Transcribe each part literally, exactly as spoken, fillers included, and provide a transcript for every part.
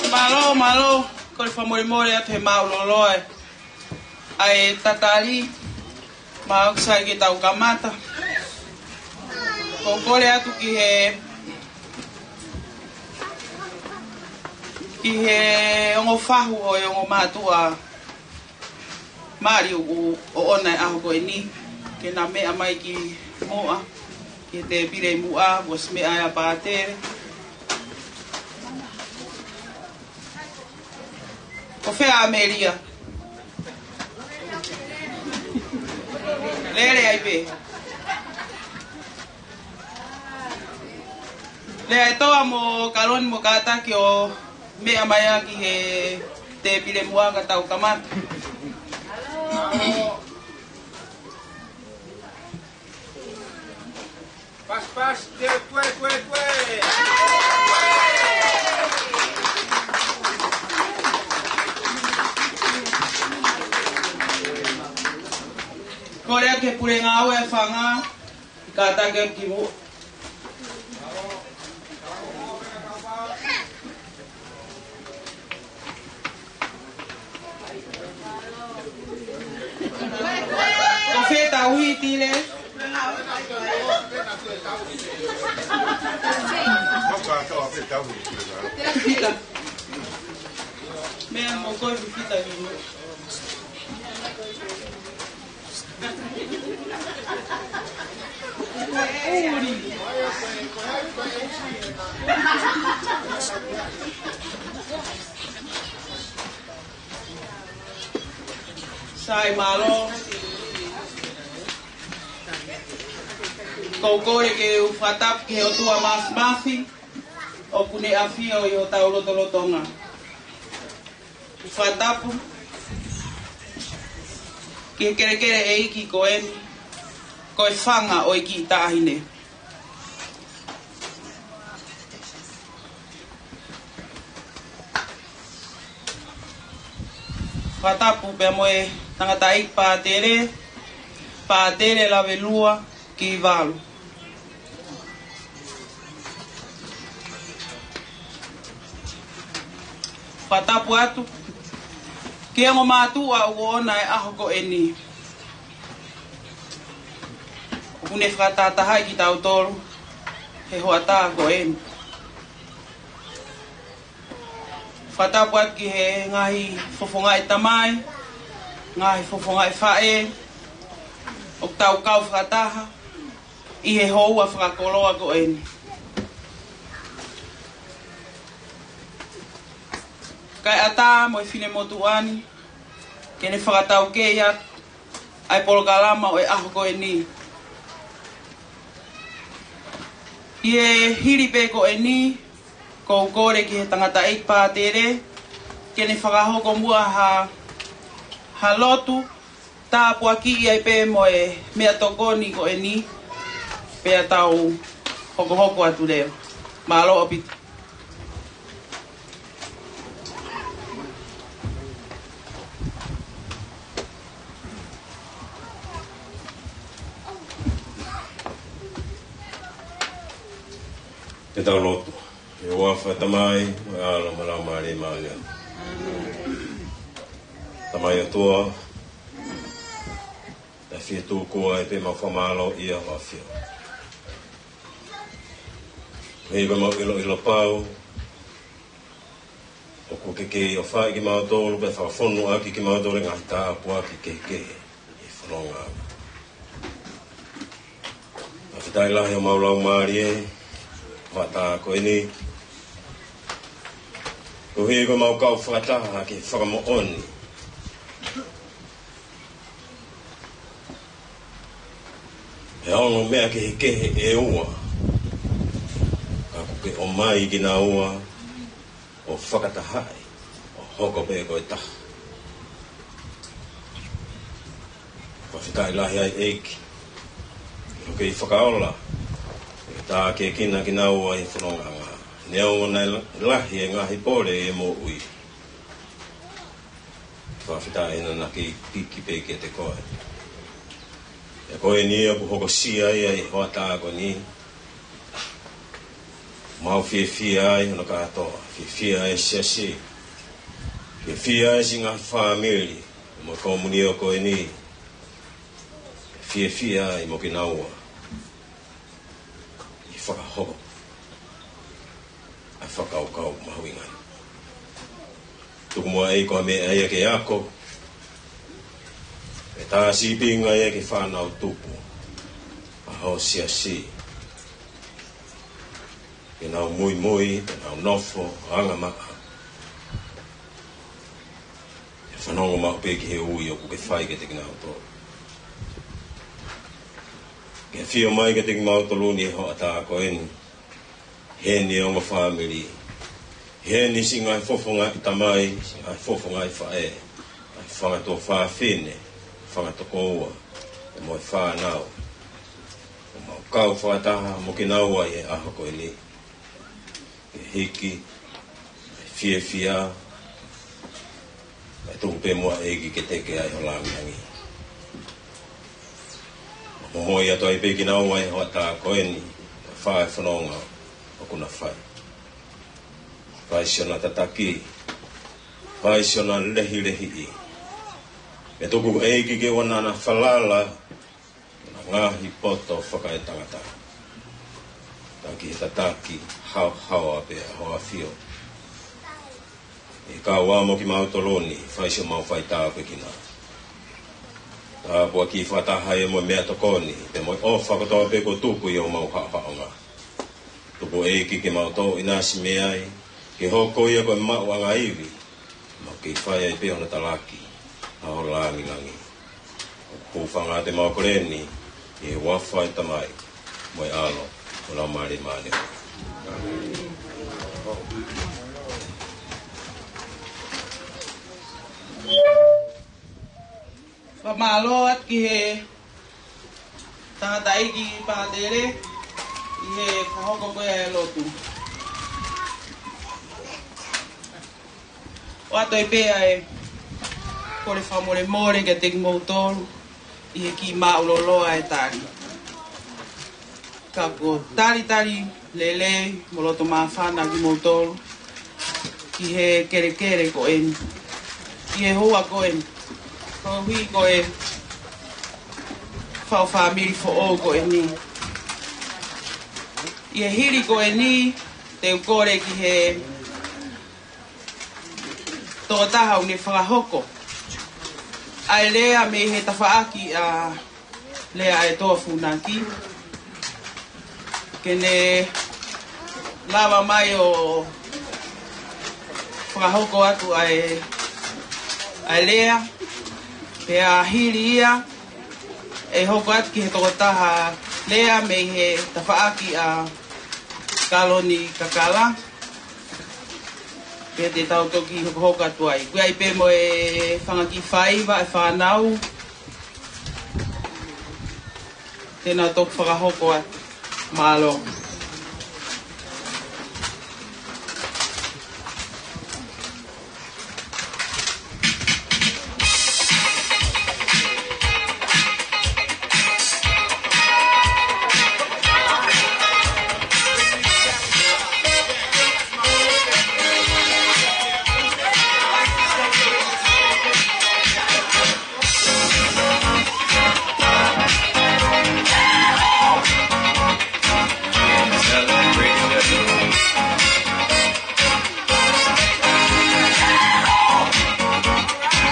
Mālō, mālō, kole fakamolemole atu he māʻulolo ʻa e tatali, mahalo ʻoku sai ke tau kamata. Ko e kole atu ki he, ki he ongo fahu ʻo e ongo mātuʻa mali ʻoku ʻoʻona e ʻaho ko eni, ke na meʻa mai ki muʻa, ki he tēpile ʻi muʻa, kuo ʻosi meʻa ai ʻa Pātele. Ko fē ʻa Melia? Lele ai pē. Lea ʻe Toa mo Kaloni mo kātaki ʻo meʻa mai ā ki he tēpile muʻa ka tau kamata. Pas, pas, te, kue, kue, kue. Kole atu ki he pule ngāue ʻa e fanga, kātaki ki muʻa. Ko fē tauhi, Tile? Fita. Meʻa mo koe fita ki muʻa. Sai, mālō. Ko e kole ke u fakatapu ki he ʻOtua Māfimafi ʻoku ne ʻafio ʻi hotau lotolotonga. Fakatapu ki he kelekele ʻeiki ko eni, ko e fanga ʻo e kiʻi taʻahine. Fakatapu pea mo e tangataʻeiki Pātele, Pātele Lavelua Kivalu. Fakatapu atu ki he ongo mātuʻa ʻoku ʻoʻona e ʻaho ko eni. ʻOku ne fakatahatahaʻi kitautolu he hoʻatā ko eni. Fakatapu atu ki he ngaahi fofongaʻi tamai, ngaahi fofongaʻi faʻē, ʻoku tau kau fakataha ʻi he houa fakakoloa ko eni. Kae ʻatā mo e finemotuʻa ni, ke ne fakataukei atu ʻa e polokalama ʻo e ʻaho ko eni. ʻI he hili pē ko eni, ʻoku ou kole ki he tangataʻeiki Pātele, ke ne fakahoko muʻa ha, ha lotu, tāpuakiʻi ai pē mo e meʻatokoni ko eni, pea tau hokohoko atu leva. Mālō ʻaupito. Ke tau lotu. ʻI he huafa ʻo e Tamai, mo e ʻAlo, mo e Laumālie Māʻoniʻoni. Tamai ʻOtua, ʻoku fie tuku ai pē ʻemau fakamālō ʻi hoʻo ʻafio. Mei he ʻemau ʻiloʻilo pau, ʻoku ke kei ʻofaʻi kimautolu, pea fakafonu ʻaki kimautolu e ngaahi tāpuaki kehekehe ʻi he fononga. Fakafetaʻi lahi ʻemau laumālie, fakataha ko eni. Koeʻuhi ko ʻemau kau fakataha ki he fakamoʻoni. ʻE ongo meʻa kehekehe ʻe ua, ka ʻoku ke ʻomai kinaua ʻo fakatahaʻi, ʻo hoko pē ko e taha. Ko e Ka ʻi lahi ai ʻEiki, ʻi hoʻo kei fakaola, ʻe tākiekina kinaua ʻi he fonongaʻanga. Neongo naʻe lahi e ngaahi pole ʻi he moʻui, fakafetaʻi he naʻa na kei piki pē kiate koe. ʻE ko eni ia kuo hokosia ia ʻi he hoʻatā ko eni. Mau fiefia ai hono kātoa, fiefia ai e siasi, fiefia ai siʻi ngaahi fāmili, mo e komunio ko eni, fiefia ai mo kinaua ʻi he fakahoko ʻa e fakakaukau mahuʻinga ni. Tuku muʻa ʻEiki ko e meʻa ia ke ako, ʻe tā sīpinga ia ki he fānau tupu ʻa ho siasi, ke nau muimui, ke nau nofo angamaʻa, ʻe fanongo maʻu pē ki he ui ʻoku ke fai kiate kinautolu. Ke ʻafio mai kiate kimautolu ni ʻi he hoʻatā ko eni. Heni e ongo fāmili, heni siʻi ngaahi fofongaʻi tamai, siʻi ngaahi fofongaʻi faʻē, ngaahi fanga tuofāfine, fanga tokoua, pea mo e fānau. ʻOku mau kau fakataha mo kinaua ʻi he ʻaho ko eni, ke hiki ʻa e fiefia, kae tuku pē muʻa ʻEiki ke teke ai ho langilangi. Momoi atu ai pē kinaua ʻi he hoʻatā ko eni, kae fai e fononga ʻoku na fai. Fai siʻona tataki, fai siʻona lehilehiʻi. Pea tuku ʻEiki ke ʻoua naʻa na falala ʻi hona ngaahi poto fakaetangata, ka ki he tataki haohaoa pē ʻa ho ʻAfio. ʻE kau ai mo kimautolu ni, fai siʻomau fai tāpuekina. Tāpuaki fakataha ia mo e meʻatokoni, pea mo e ʻofa kotoa pē kuo tuku ʻi homau haʻohaʻonga. Tuku ʻEiki ke mau tō ʻinasi mei ai, ke hoko ia ko e maʻuʻanga ivi, mau kei fai ai pē hono talaki ʻa ho langilangi. ʻOku ou hūfanga atu ʻemau kole ni ʻi he huafa ʻo e Tamai, mo e ʻAlo, mo e Laumālie Māʻoniʻoni. Fakamālō atu ki he tangataʻeiki Pahatele ʻi he fakahoko ko ia e lotu. ʻOatu ai pē ʻa e kole fakamolemole kiate kimoutolu ʻi he kiʻi māʻuloloa e tali. Ka ko e talitali lelei mo loto māfana kimoutolu ki he kelekele ko eni, ki he houa ko eni, koeʻuhi ko e faʻu fāmili foʻou ko eni. ʻI he hili ko eni, te u kole ki he tokotaha ʻoku ne fakahoko ʻa e lea mei he tafaʻaki ʻa Lea ʻa e Toa Funaki, ke ne lava mai ʻo fakahoko atu ʻa e, ʻa e lea, pea hili ia, ʻe hoko atu ki he tokotaha lea mei he tafaʻaki ʻa Kaloni Kakala. Pea te tau toki hokohoko atu ai. Ko ia ai pē mo e fanga kiʻi faiva ʻa e fānau te nau toki fakahoko atu. Mālō.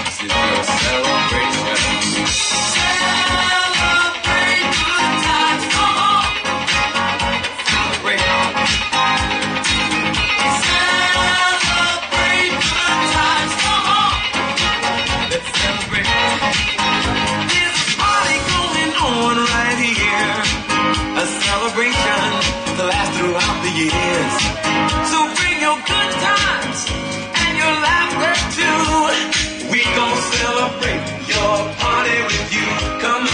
This is your celebration. Celebrate good times, come on. Celebrate. Celebrate good times, come on. Let's celebrate. There's a party going on right here. A celebration to last throughout the years. So bring your good times and your laughter too. We gon' celebrate your party with you. Come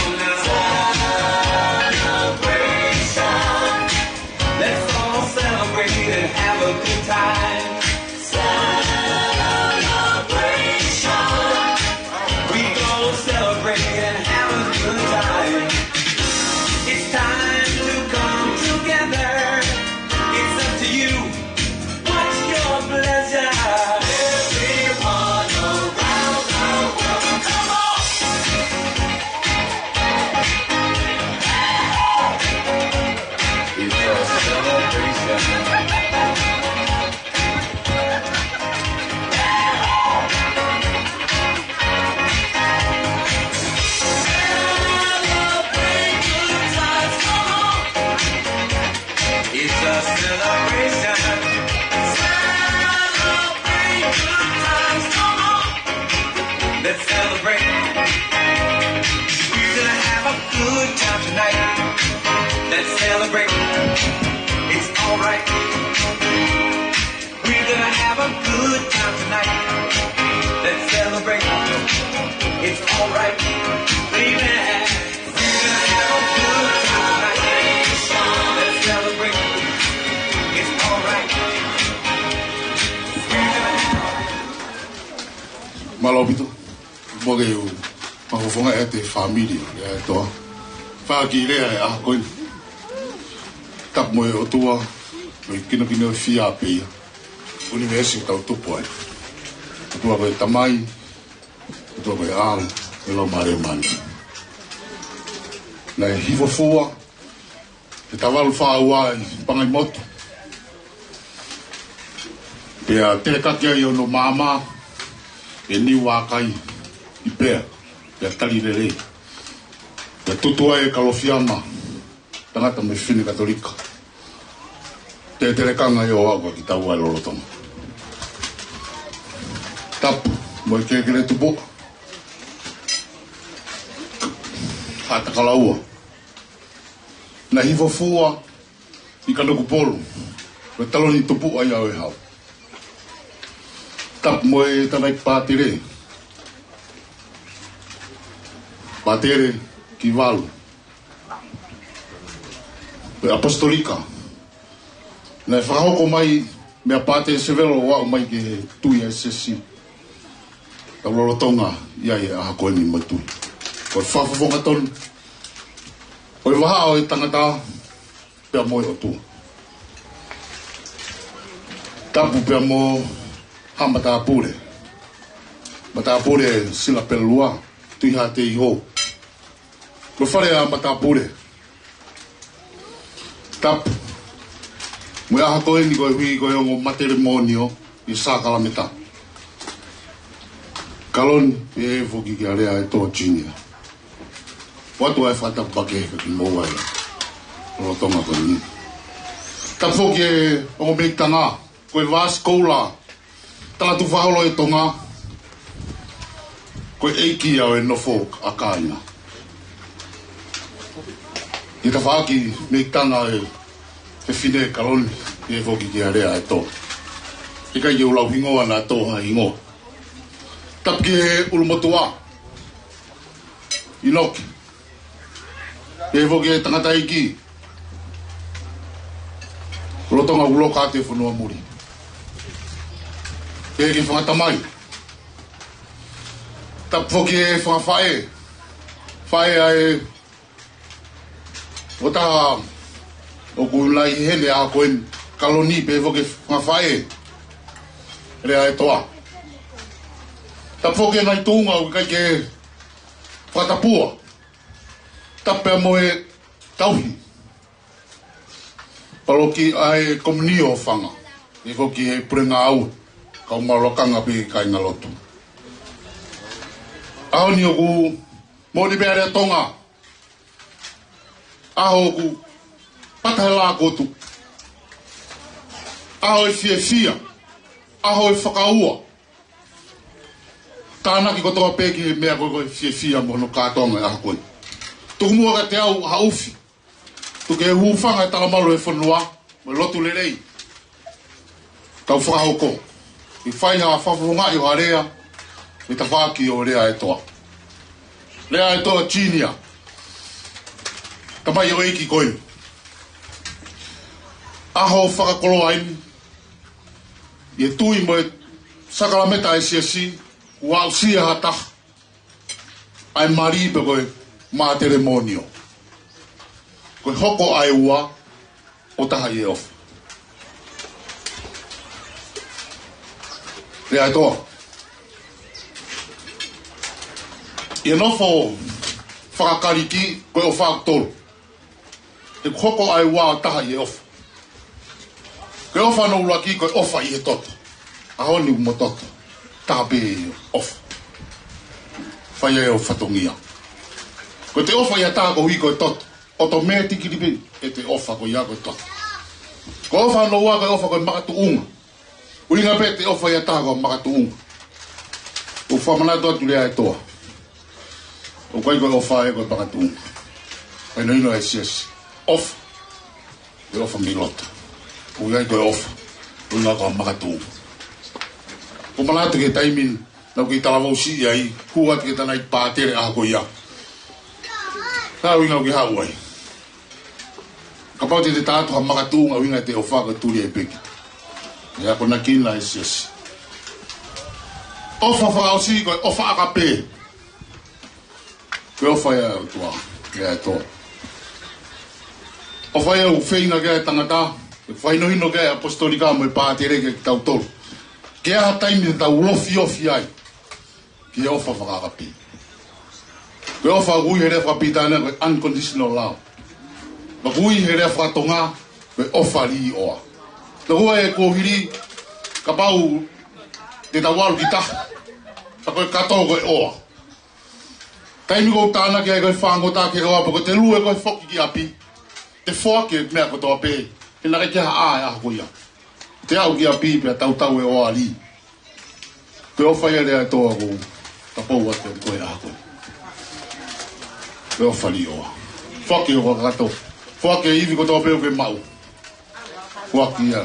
Good time tonight. Let's celebrate. It's all right. We're gonna have a good time tonight. Let's celebrate. It's all right, baby. We're gonna have a good time tonight. Let's celebrate. It's all right. Mālō ʻaupito. Mo ke u, ma fofonga e te family, e toa. Faki lea e ʻaho ko eni. Tapu mo e ʻOtua, mo e kinokino fia pē ia. ʻUnivēsi tau tupu ai. ʻOtua ko e Tamai, ʻOtua ko e ʻAlo, e Laumālie Māʻoniʻoni. Naʻe hifo fua, he tavalu fā ua ʻi Pangaimotu. Pea telekaki ai hono maama, ʻe Niuakai ʻi Pea, pea tali lelei. Pea tutu ai e Kalofiama, tangata mo e fefine Katolika. Te telekanga ʻi ʻo aʻu ki taua ʻi lolotonga. Tapu, mo e kelekele tupu. Haʻa Takalaua. Naʻe hifo fua, ʻi Kanokupolu, ko e taloni tupu ai ʻa e hau. Tapu mo e tamaiki pātele. Pātele ki valu. Ko e ʻaposetolika. Naʻe fakahoko mai meia Pātele Sevelo ʻo aʻu mai ke tui ʻa e siasi. Tau lolotonga ʻi ai e ʻaho ko eni mo e tui. Ko e fakafofonga tonu. Ko e vahaʻa ʻo e tangata, pea mo e ʻOtua. Tapu pea mo haʻa matāpule. Matāpule Sila Pelua, Tuʻi Haʻateiho. Ko e fale ʻa matāpule. Tapu. Mo e ʻaho ko eni koeʻuhi ko e ongo matelemonio ʻi Sakalameta. Kaloni, pea foki kia Lea ʻEtoa Junior. ʻOatu ʻa e fakatapu pea ke heka kimoua ʻi lolotonga ko eni. Tapu foki e ongo meʻitanga, ko e Vasikoula Talatuʻu Fakaholo ʻo Tonga, ko e ʻeiki ia ʻo e nofo ʻa kāinga. ʻI he tafaʻaki meʻitanga e fefine Kaloni, pea foki kia Lea ʻEtoa. ʻIkai ke u lau hingoa naʻa tō ha hingoa. Tapu ki he ʻulumotuʻa, ʻInoke. Pea foki e tangataʻeiki, lolotonga ʻoku loka atu e fonua muli. Pea ki he fanga tamai. Tapu foki e fanga faʻē. Faʻē ʻa e ʻo taha ʻoku lahi heni ʻa ko eni, Kaloni, pea foki e fanga faʻē. Lea ʻEtoa. Tapu foki e ngaahi tuʻunga ʻoku ʻikai ke fakatapua. Tapu pea mo e tauhi. Paloki ʻa e komiunio ʻo Fanga. Pea foki e pule ngāue. Kau mālō lakanga pea kāingalotu. ʻAho ni ʻoku moʻoni pē ʻa Lea Tonga. ʻAho ʻoku pata he lā kotu. ʻAho e fiefia. ʻAho e fakaua. Tānaki kotoa pē ki he meʻa ko ē ko e fiefia mo hono kātoanga e ʻaho ko ē. Tuku muʻa kiate au ha ʻufi. Tuku ke hūfanga e talamalu e fonua, mo e lotu lelei. Tau fakahoko. ʻI fai ha fakafofongaʻi ʻo ha lea, ʻi tafaʻaki ʻo Lea ʻEtoa. Lea ʻEtoa Junior. Tamai ʻo e ʻeiki ko eni. ʻAho fakakoloa eni. ʻI he tui mo e sakalameta ʻa e siasi, kuo aʻusia ha taha ʻa e mali pe ko e matrimonial. Ko e hoko ʻa e ua ʻo taha ʻi he ʻofa. Lea ʻEtoa. ʻI he nofo fakakaliki, ko e ʻofa ʻoku tolu. He ʻoku hoko ʻa e ua ʻo taha ʻi he ʻofa. Ko e ʻofa hono ʻuluaki ko e ʻofa ʻi he toto. ʻAho ni mo e toto. Taha pē ʻofa. Fai ai ʻo fatongia. Ko e te ʻofa ʻi ha taha koeʻuhi ko e toto. ʻOtomētiki pē ʻe te ʻofa ko ia ko e toto. Ko e ʻofa hono ua ko e ʻofa ko e makatuʻunga. ʻUhinga pē te ʻofa ʻi ha taha ko e makatuʻunga. ʻOku fakamanatu atu Lea ʻEtoa. ʻOku ʻikai ko e ʻofa ē ko e makatuʻunga. Fakahinohino ʻa e siasi. ʻOfa. ʻE ʻofa mei loto. ʻOku ʻi ai ko e ʻofa. ʻOku ʻi ai ko e makatuʻunga. ʻOku ou manatu ki he taimi naʻa ku kei talavou siʻi ai, hū atu ki he tangataʻeiki pātele ʻaho ko ia. Naʻe ʻuhinga ʻoku ke haʻu ai. Kapau te te tā atu ha makatuʻunga ʻuhinga ʻete ʻofa, ko e tuli ʻe peki. ʻE akonaki ʻa e siasi. ʻOfa fakaʻosi ko e ʻofa ʻakapē. Ko e ʻofa ia ʻa e ʻOtua, ʻa e ʻOtua. ʻOfa ia ʻoku feinga ki ai e tangata, ʻoku fakahinohino ki ai e ʻaposetolika mo e pātele kiate kitautolu. Ke ʻi ai ha taimi te tau ofiofi ai ki he ʻofa fakaʻakapē. Ko e ʻofa ʻoku ui he lea fakapilitānia ko e unconditional love. Pea ʻoku ui he lea fakatonga ko e ʻofa līʻoa. Pea ʻoku ui ʻe he kuohili, kapau te tau ʻalu ki tahi, pea ko e kato ko e ʻoa. Taimi ʻoku ou tānaki ai ko e fāngota ki he ʻoa, pea ko ʻete lue ko ē foki ki ʻapi, te foaki e meʻa kotoa pē, he naʻe ʻikai ke ʻi ai ha ʻā he ʻaho ko ia. Te aʻu ki ʻapi pea tautau e ʻoa lī. Ko e ʻofa ia ʻa e ʻOtua ʻoku ou kapau atu ko e ʻaho ko ē. Ko e ʻofa līʻoa. Foaki hoʻo kakato. Foaki e ivi kotoa pē ʻoku ke maʻu. Foaki ia.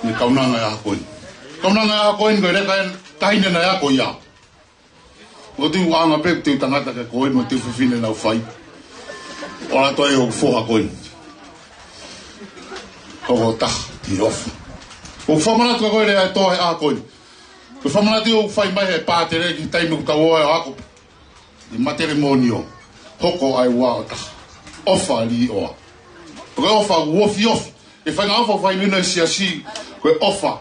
Ni kaunanga e ʻaho ko ē. Kaunanga e ʻaho ko ē ko e leka ʻe taha ʻene ako ia. ʻOku te u ʻaonga pē, te u tangata ke ko e mo te u fefine naʻa ku fai. ʻOatu ai hoku foha ko ē. Ko hoʻo taha, te u ʻofa. ʻOku fakamanatu ko e lea ʻa e ʻOtua he ʻaho ko ē. Ko e fakamanatu ʻoku fai mai he pātele ki he taimi ʻoku tau ō ai ʻo ako. ʻI he matelimonio. Hoko ai ʻa e ʻofa ʻo taha. ʻOfa līʻoa. Ko e ʻofa ʻoku ofiofi. ʻE fai ngā ʻofa ʻoku fakahinohino ʻe he siasi. Ko e ʻofa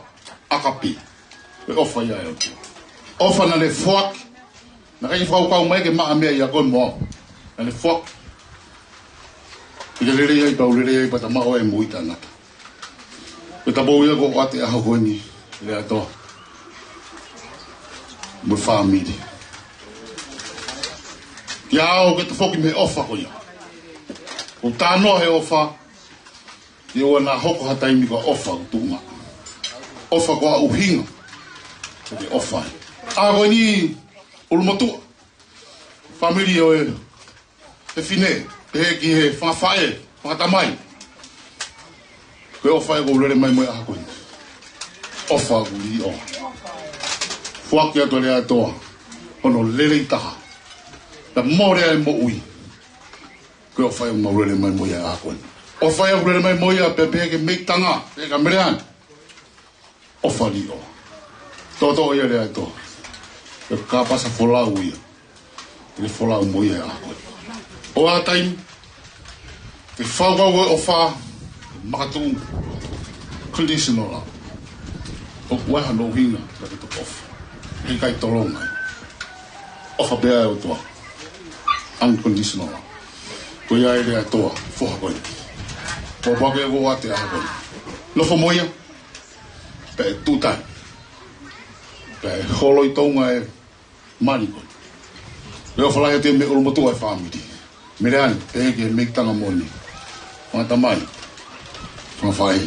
ʻakapē. Ko e ʻofa ia ʻa e ʻOtua. ʻOfa naʻa ne foaki. Naʻe ʻikai fakakaukau mai ke maʻa meʻa ia ko e moa. Naʻa ne foaki. ʻIkai lelei ai pau, lelei ai pea ta maʻu ai e moʻui taʻengata. Ko e tapou ia ʻoku ou ʻoatu he ʻaho ko eni, lea ʻa e ʻOtua. Mo e fāmili. Ke ʻalu ke ta foki mei he ʻofa ko ia. ʻOku tānoa he ʻofa, ke ʻoua naʻa hoko ha taimi ko e ʻofa ʻoku tuʻu maʻa. ʻOfa ko e ʻuhinga. Ko e ʻofa. ʻAho ko eni, ʻulumotuʻa. Fāmili ʻo e fefine, pehē ki he fanga faʻē, fanga tamai. Ko e ʻofa ē ʻoku ou lele mai mo ia he ʻaho ko eni. ʻOfa ʻoku līʻoa. Foaki atu e lea ʻa e ʻOtua. Hono lelei taha. Pea mole ai e moʻui. Ko e ʻofa ē ʻoku mau lele mai mo ia he ʻaho ko eni. ʻOfa ē ʻoku lele mai mo ia pea pehē ki he meʻitanga, pehē kia Meleane. ʻOfa līʻoa. Toʻotoʻo ia e lea ʻa e ʻOtua. Ko e kāpasa folau ia. Ke folau mo ia he ʻaho ko ē. ʻOatu ai, ke fakakaukau ko e ʻofa, makatuʻunga. Conditional love. ʻOku ʻi ai hano ʻuhinga, ka ke toki ʻofa. He ʻikai tolonga ia. ʻOfa pē ʻa e ʻOtua. Unconditional love. Ko ia e lea ʻa e ʻOtua, foha ko ē. Ko e pake ʻoku ou ʻoatu he ʻaho ko ē. Nofo mo ia. Pea ʻe tuʻu tahi. Pea ʻe holo ʻi Tonga e mali ko ē. Pea ʻofa lahi atu mei he ʻulumotuʻa e fāmili. Meleane, pehē ki he meʻitanga moʻoni. Fanga tamai. Fanga faʻē.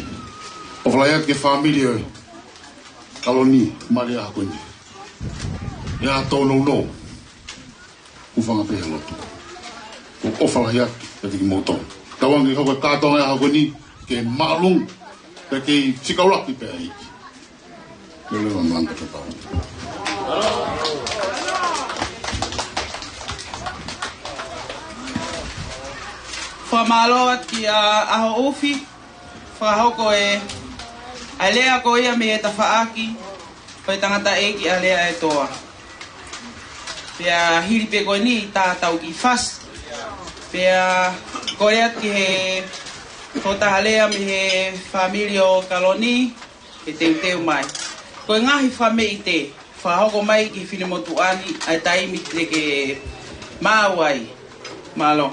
ʻOfa lahi atu ki he fāmili ʻo e Kaloni, mali he ʻaho ko eni. ʻI ai ha tōnounou. Hūfanga pē he lotu. ʻOku ou ʻofa lahi atu kiate kimoutolu. Tauange ke hoko e kātoanga he ʻaho ko eni ke māʻolunga, pea kei fikaulaki pē ʻa e ʻEiki. Lele wa malanga ke pau. Fakamālō atu kia ʻAhoʻufi, fakahoko e, ʻa e lea ko ia mei he tafaʻaki, ko e tangataʻeiki ʻa e lea ʻa e ʻOtua. Pea hili pē ko eni ʻetau kiʻi fasi. Pea kole atu ki he tokotaha lea mei he fāmili ʻo Kaloni, ke teuteu mai. Ko e ngaahi fāmili te fakahoko mai ki he finemotuʻa ni ʻa e taimi te ke maʻu ai. Mālō.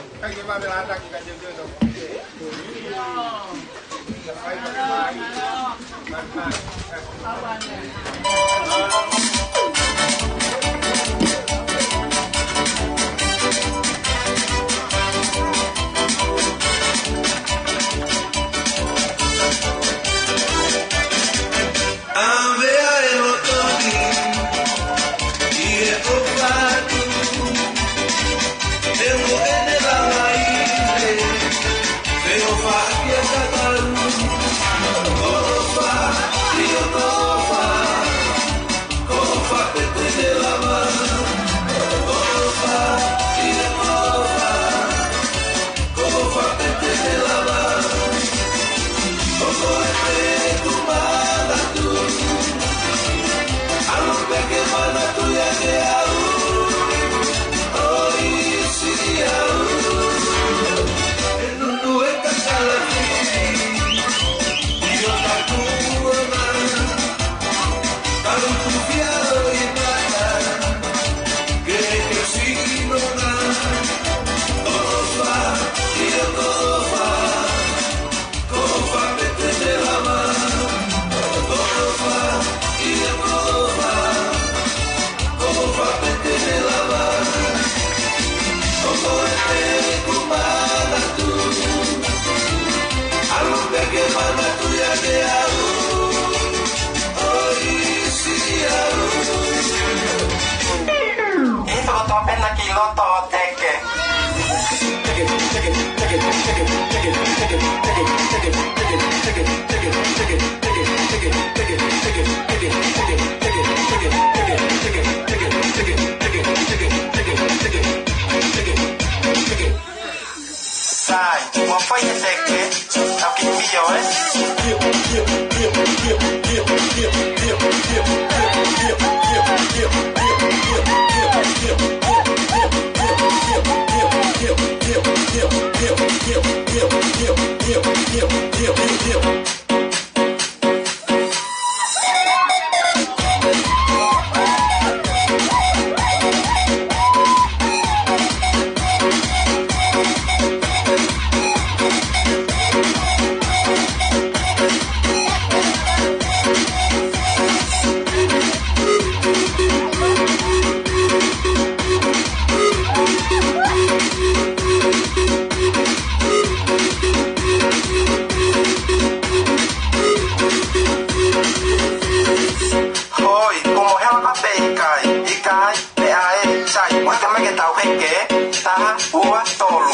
Tōteke. Sai, mo fai e teke, tau ki mio, ē? Hoi, kuo mo hela ka pe ʻikai, ʻikai, pea ē, sai, mo heke mai ke tau heke, taha, ua, tolu.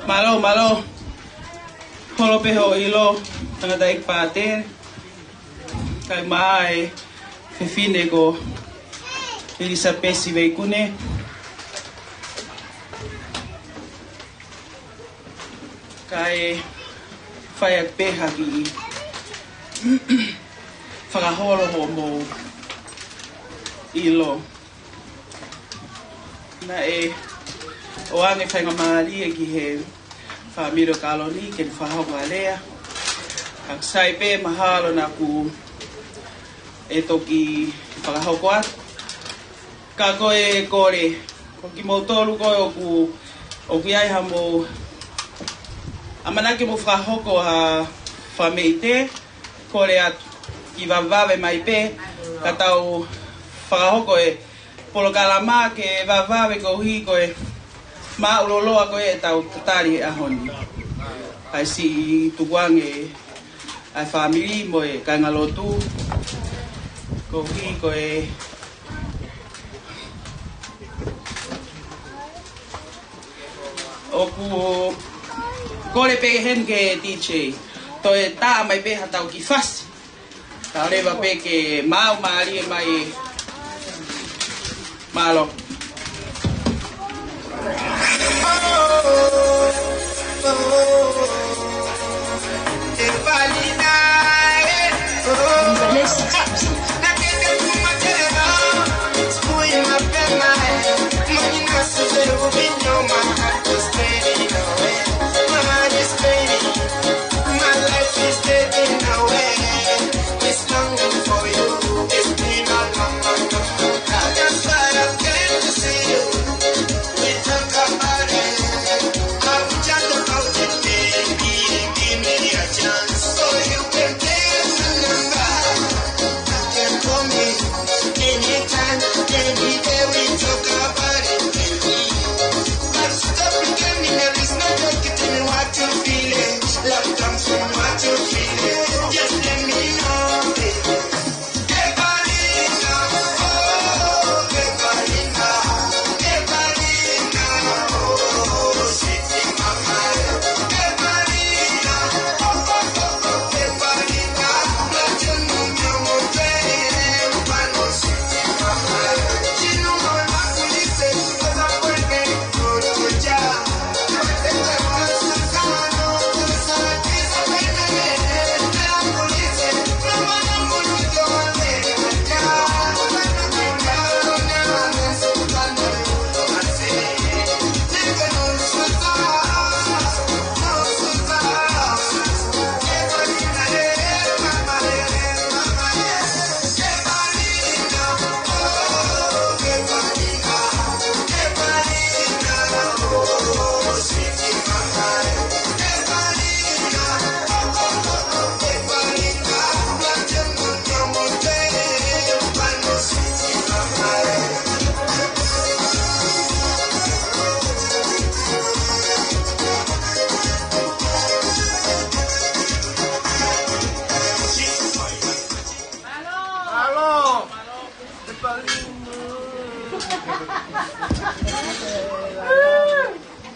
Mālō, mālō. Holo pē hoʻo ʻilo, tangataʻeiki pātele. Kae ʻumaʻā e fefine ko ʻIlisapesi Veikune. Kae fai atu pē ha kiʻi fakaholo hoʻomou ʻilo. Naʻe ʻoange faingamālie ki he fāmili ʻo Kaloni ke ne fakahoko ʻa e lea. Ka ʻoku sai pē mahalo naʻa ku ʻe toki fakahoko atu. Ka ko e kole, ko kimoutolu ko ē ʻoku, ʻoku ʻi ai haʻamou ʻamanaki mo fakahoko ha fāmili te, kole atu ke vavevave mai pē, ka tau fakahoko e polokalama ke vavevave koeʻuhi ko e māʻuloloa ko ē ʻetau tatali he ʻaho ni. Kae siʻi tukuange ʻa e fāmili mo e kāingalotu, koeʻuhi ko e ʻoku kole pē heni ke DJ. Toe tā mai pē haʻatau kiʻi fasi. Ka ʻoua leva pē ke maau mālie mai. Mālō.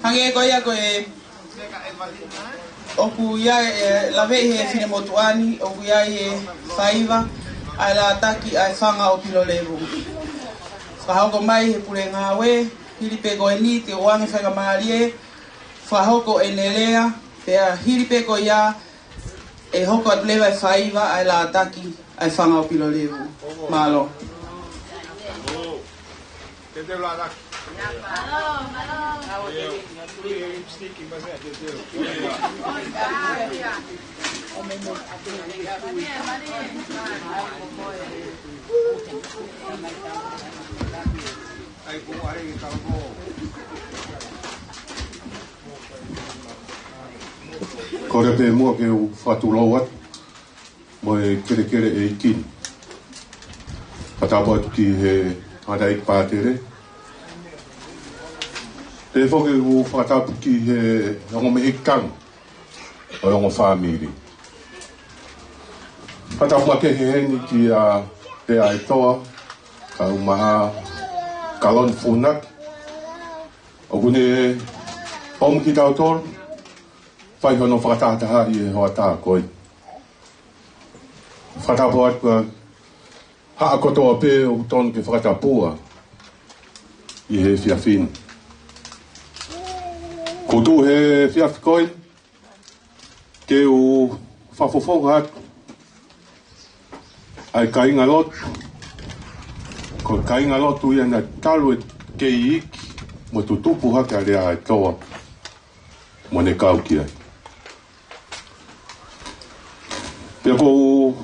Hangē ko ia ko e, ʻOku ʻi ai e, laveʻi he finemotuʻa ni, ʻoku ʻi ai e faiva ʻa e lātaki ʻa e fanga ʻo Pilolevu. Fakahoko mai he pule ngāue, hili pē ko eni te u ʻoange faingamālie, fakahoko ʻene lea, pea hili pē ko ia ʻe hoko atu leva e faiva ʻa e lātaki ʻa e fanga ʻo Pilolevu. Mālō. Kole pē muʻa ke u fakatulou atu mo e kelekele ʻeiki ni. Fakatapu atu ki he tangataʻeiki pātele. Pehē foki ʻeku fakatapu ki he ongo meiʻeiki tangi ʻo e ongo fāmili. Fakatapu makehe heni kia Leaʻaetoa, kae ʻumaʻā Kaloni Funaki. ʻOku ne ʻomi kitautolu, fai hono fakatahatahaʻi e hoʻatā ko ē. Fakatapu atu kia haʻa kotoa pē ʻoku totonu ke fakatapua ʻi he efiafi ni. Kuo tuʻu he efiafi ko ē ke u fakafofonga atu ʻa e kāingalotu. Ko e kāingalotu ia naʻe talu e kei iiki mo tutupu hake ʻa Leaʻaetoa mo ʻene kau ki ai. Pea ʻoku ou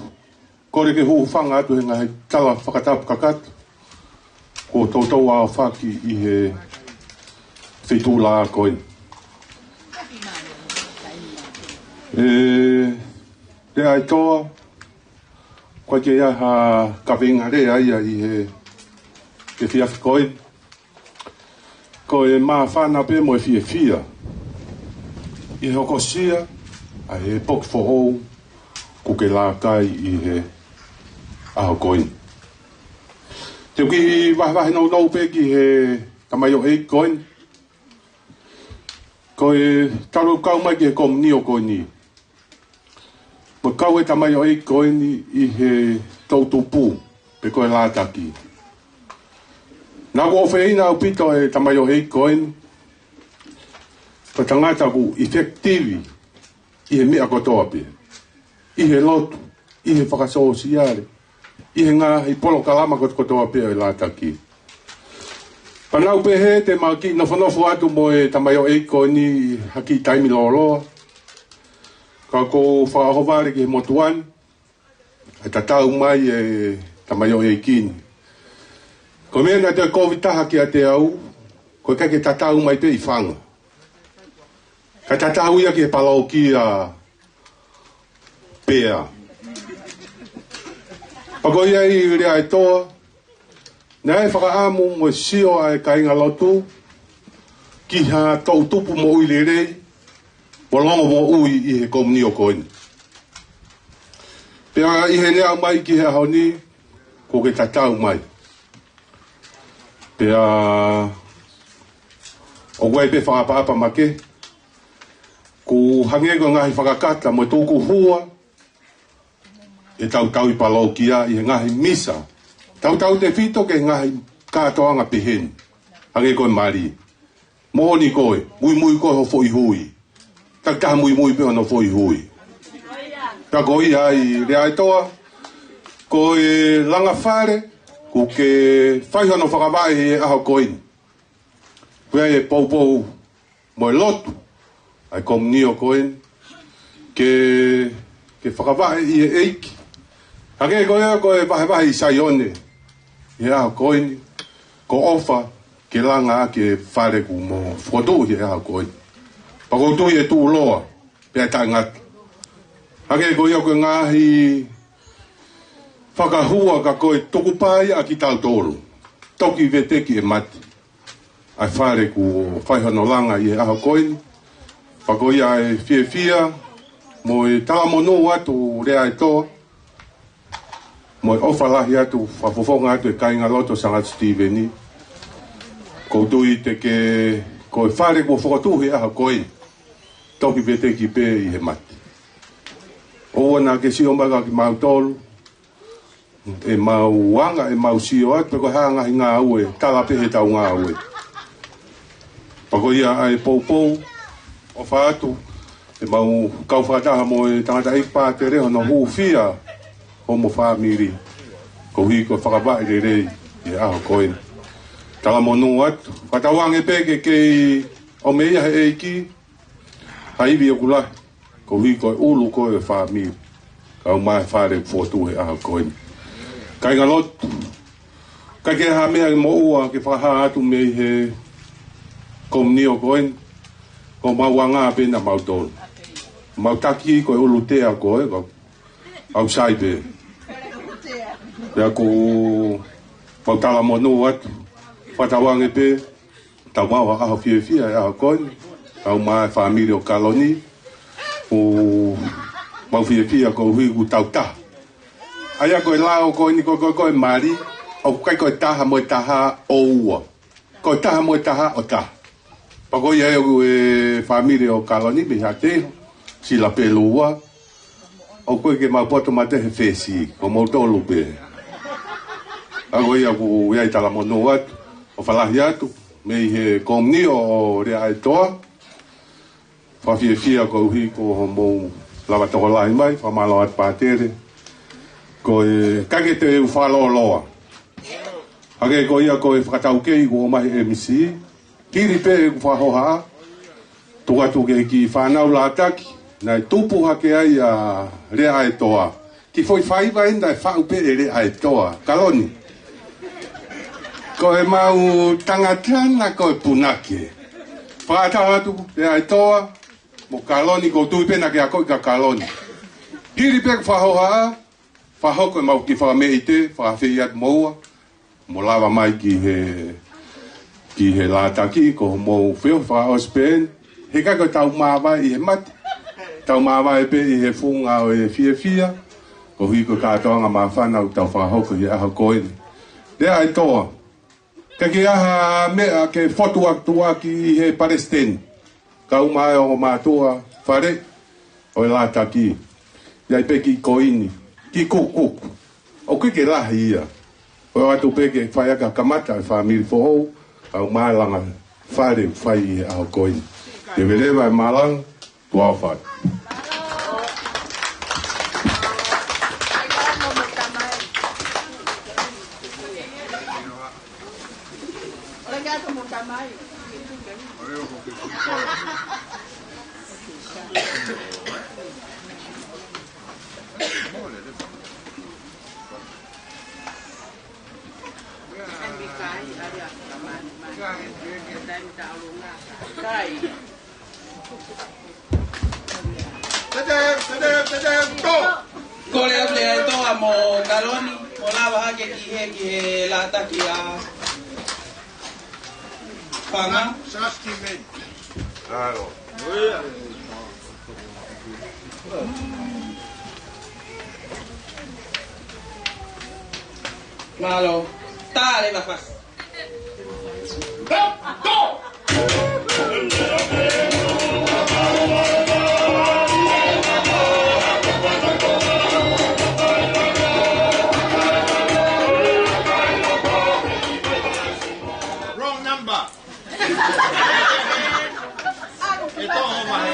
kole ke hūfanga atu he ngaahi tala fakatapu kakato kuo toutou aofaki ʻi he feituʻu laʻā ko eni. ʻE Leaʻaetoa, ko e ke ia ha kaveinga lea ia ʻi he, he efiafi ko eni. Ko e māfana pē mo e fiefia ʻi he hokosia ʻa e poki foʻou kuo ke laka ai ʻi he ʻaho ko eni. Te u kiʻi vahevahe nounou pē ki he tamaioʻeiki ko eni. Ko e talu ʻeku kau mai ki he komunio ko eni, mo e kau e tamaioʻeiki ko eni ʻi he toʻutupu, pe ko e lātaki. Naʻá ku ʻofeina ʻaupito e tamaioʻeiki ko eni, ko e tangata ʻoku effective ʻi he meʻa kotoa pē, ʻi he lotu, ʻi he fakasōsiale, ʻi he ngaahi polokalama kotokotoa pē ʻo e lātaki. Pea naʻá ku pehē te ma kiʻi nofonofo atu mo e tamaioʻeiki ko eni ha kiʻi taimi lōloa, ka ʻoku ou fakaʻohovale ki he motuʻa ni, ʻa e tatau mai e tamaioʻeiki ni. Ko e meʻa naʻe toe kovi taha kiate au, ko e ʻikai ke tatau mai pē ʻi fanga, ka tatau ia ki he palōkia pea. Pea ko ia ai Leaʻaetoa, naʻe fakaʻamu mo e sio ʻa e kāingalotu ki ha toʻutupu moʻui lelei mo longomoʻui ʻi he komunio ko eni. Pea ʻi heʻene aʻu mai ki he ʻaho ni, kuo ke tatau mai. Pea ʻoku ʻi ai pē fakaʻapaʻapa makehe, ʻoku hangē ko e ngaahi fakakata mo e tukuhua ʻetau tauhi palōkia ʻi he ngaahi misa, tautautefito ki he ngaahi kātoanga pehē ni, hangē ko e mali. Moʻoni ko ē, muimui ko ē ho foʻi hui, takitaha muimui pē hono foʻi hui. Ka ko ia ai Leaʻaetoa, ko e langa fale kuo ke fai hono fakavaʻe he ʻaho ko eni, ko ia e poupou mo e lotu ʻa e komunio ko eni, ke, ke fakavaʻe ʻi he ʻEiki. Hangē ko ia ko e vahevahe ʻi Saione ʻi he ʻaho ko eni, ko e ʻofa ke langa ʻaki e fale kuo mo fokotuʻu ʻi he ʻaho ko eni. Pea ʻoku ou tui ʻe tuʻuloa pea taʻengata. Hangē ko ia ko e ngaahi fakahua ka ko e tukupā ia ʻa kitautolu, toki veteki ʻe mate ʻa e fale kuo fai hono langa ʻi he ʻaho ko eni. Pea ko ia e fiefia mo e talamonū atu Leaʻaetoa, mo e ʻofa lahi atu, fakafofonga atu e kāingalotu ʻo Sangata Sitīveni. ʻOku ou tui te ke, ko e fale kuo fokotuʻu he ʻaho ko eni, toki veteki pē ʻi he mate. ʻOua naʻa ke sio mai kia kimautolu, ʻemau anga, ʻemau sio atu, pe ko e hā e ngaahi ngāue, tala pē heʻetau ngāue. Pea ko ia ʻa e poupou, ʻofa atu, ʻemau kau fakataha mo e tangataʻeiki pātele hono hūfia homo fāmili. Koeʻuhi ko e fakavaʻe lelei ʻi he ʻaho ko eni. Talamonū atu, fakatauange pē ke kei ʻomai ʻe he ʻEiki ha ivi ʻoku lahi, koeʻuhi ko e ʻulu ko ē ʻo e fāmili, kae ʻumaʻā e fale ʻoku fotu he ʻaho ko eni. Kāinga lotu, ʻikai ke ʻi ai ha meʻa ʻi moʻua ke fakahā atu mei he komiunio ko eni, ko homau anga pē ena mautolu. Mau taki ko e ʻulu tea ko ē, ko ʻeku sai pē. Pea ʻoku mau talamonū atu, fakatauange pē, tau maʻu ha ʻaho fiefia he ʻaho ko eni, kae ʻumaʻā e fāmili ʻo Kaloni, ʻoku mau fiefia koeʻuhi ʻoku tau taha. ʻA ia ko e lao ko eni ko, ko, ko e mali, ʻoku ʻikai ko e taha mo e taha ʻo ua. Ko e taha mo e taha ʻo taha. Pea ko ia ʻoku e fāmili ʻo Kaloni mei Haʻateiho, Silapelu ua, ʻoku ʻikai ke mau poto mate he fesi, ko moutolu pē. Pea ko ia ʻoku ʻi ai e talamonū atu, ʻofa lahi atu, mei he komiunio ʻo Leaʻaetoa, fakafiefia koeʻuhi ko hoʻomou lava tokolahi mai, fakamālō atu pātele. Ko e ʻikai ke te u fakalōloa. Hangē ko ia ko e fakataukei kuo ʻomai ʻe he M C, hili pē ʻeku fakahohaʻa, tuku atu ki he kiʻi fānau Lātaki, naʻe tupu hake ai ʻa Leaʻaetoa. Kiʻi foʻi faiva eni naʻe faʻu pē ʻe Leaʻaetoa, Kaloni. Ko ʻemau tangata na ko e punake. Fakatau atu Leaʻaetoa mo Kaloni, ʻoku ou tui pē naʻa ke akoʻi kia Kaloni. Hili pē ʻeku fakahohaʻa, fakahoko ʻemau kiʻi fakameʻite, fakaafeʻi atu moua, mo lava mai ki he, ki he Lātaki, ko hoʻomou feohi fakaʻosi pē eni, he ʻikai ko ʻetau māvae ʻi he mate, tau māvae pē ʻi he funga ʻo e fiefia, koeʻuhi ko e kātoanga māfana ʻoku tau fakahoko ʻi he ʻaho ko eni. Leaʻaetoa, ʻikai ke ʻi ai ha meʻa ke fotu atu ʻaki ʻe he palesiteni, kae ʻumaʻā e ongo mātuʻa fale ʻo e Lātaki. ʻI ai pē kiʻi koini, kiʻi kukuku. ʻOku ʻikai ke lahi ia. ʻOatu pē ke fai ʻaki ha kamata e fāmili foʻou, kae ʻumaʻā e langa fale ʻoku fai ʻi he ʻaho ko eni. Leveleva e malanga, tuʻa ʻofa atu. Kole atu Leaʻaetoa mo Kaloni, mo lava hake ki he, ki he Lātaki ʻa Fanga. Mālō. Tale la fasi. Wrong number. E toʻo mai.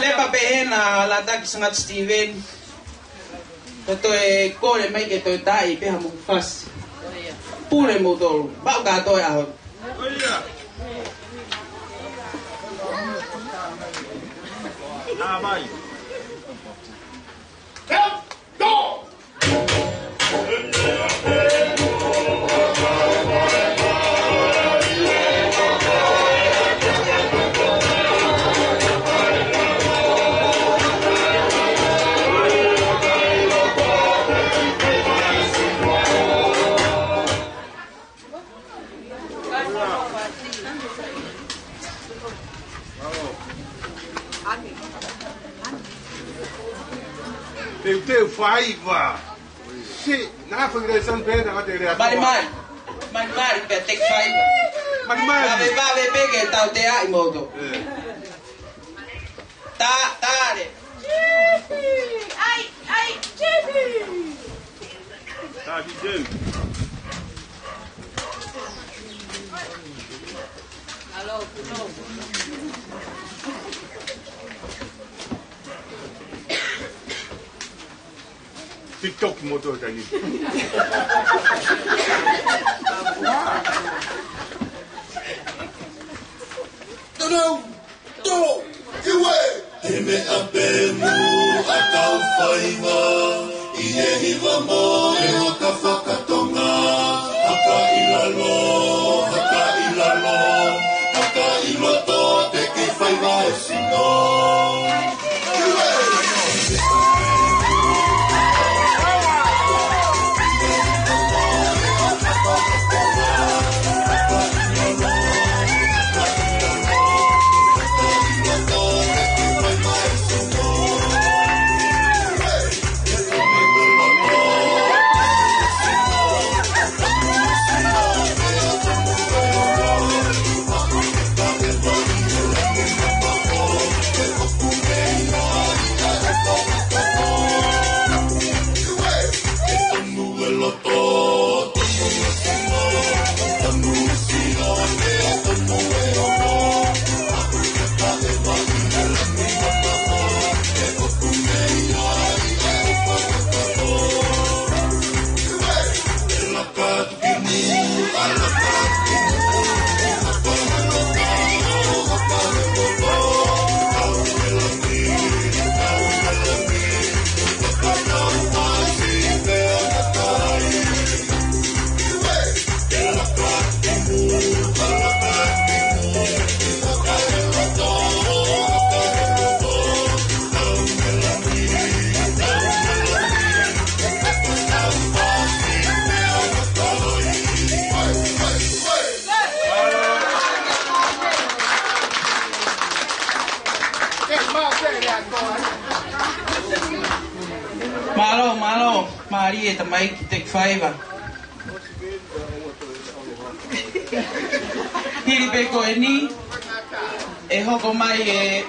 Lepa pē ena, Lataki Sangata Steven. Ka toe kole mai ke toe taaʻi pē ha mohu fasi. Pule moutolu. Pau ka toe ʻaho. Teuteu faiva. Si, na fo le san pena ma te le a. Mali mali. Mali mali pē take five. Mali mali. Vave vave pē ke tau te ai moto. Ta, tale. Chippy! Ai, ai, Chippy! Taki Jim. Alo, kuno. TikTok moto tani. Tonu, tonu, iwe. He meʻa pē mo e kau faiva, ʻi he hiva mo e ʻoka fakatonga, haka ʻi lalo, haka ʻi lalo, haka ʻi loto, te ke faiva e sino. Mālō, mālō, mālie tamaiki take five. Hili pē ko eni, ʻe hoko mai e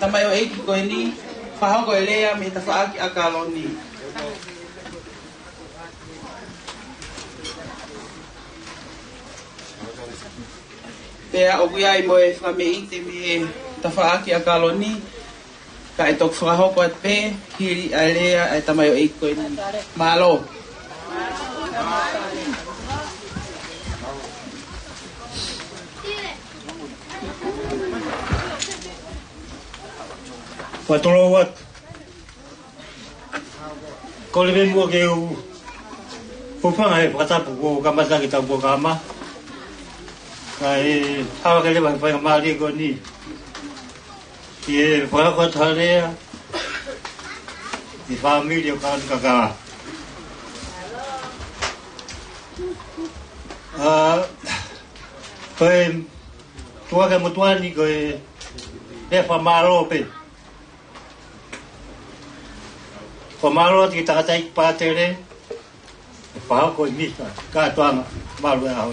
tamaioʻeiki ko eni, fakahoko e lea mei he tafaʻaki ʻa Kaloni. Pea ʻoku ʻi ai mo e fakameʻite mei he tafaʻaki ʻa Kaloni, ka ʻe toki fakahoko atu pē, hili ʻa e lea ʻa e tamaioʻeiki ko eni. Mālō. Fakatolou atu. Kole pē muʻa ke u hūfanga he fakatapu kuo kamata ke tau polokalama. Kae ʻoua ke leva he faingamālie ko eni ke fakahoko atu ha lea ki he fāmili ʻo Kaloni Kakala. ʻA, ko e tuʻa ke motuʻa ni ko e lea fakamālō pē. Fakamālō atu ki he tangataʻeiki pātele, ʻe fakahoko e misa kātoanga malu e ʻaho.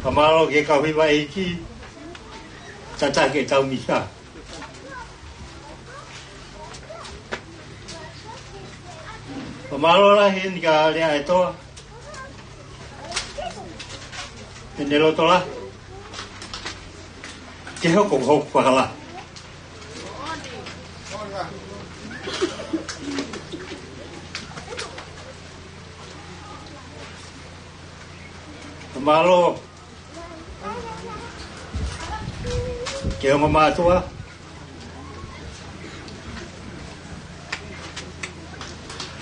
Fakamālō ki he kau hiva ʻeiki, tataki e tau misa. Fakamālō lahi eni kia Leaʻaetoa, ʻene loto lahi. ke hoko ko hoku fakalahi. Mālō ki he ongo mātuʻa,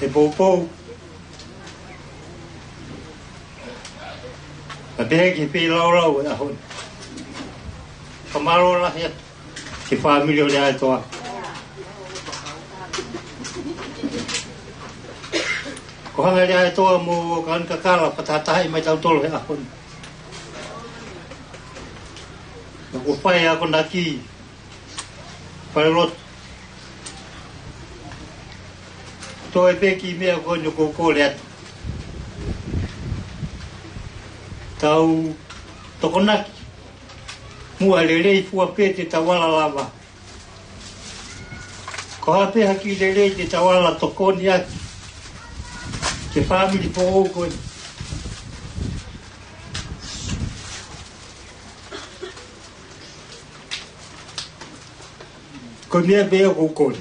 he poupou, pea pehē ki he feilaulau ʻo e ʻaho ni. Fakamālō lahi atu ki he fāmili ʻo Leaʻaetoa. Ko e hanga ʻe Leaʻaetoa mo Kaoni Kakala ʻo fakatahatahaʻi mai kitautolu he ʻaho ni. Naʻa ku fai akonaki falelotu. Toe pē kiʻi meʻa ko eni ʻoku ou kole atu. Tau tokonaki muʻa lelei, fua pē te tau ala lava. Ko e hā pē ha kiʻi lelei te tau ala tokoni ʻaki ki he fāmili foʻou ko eni. Ko e meʻa pē ʻoku ou kole.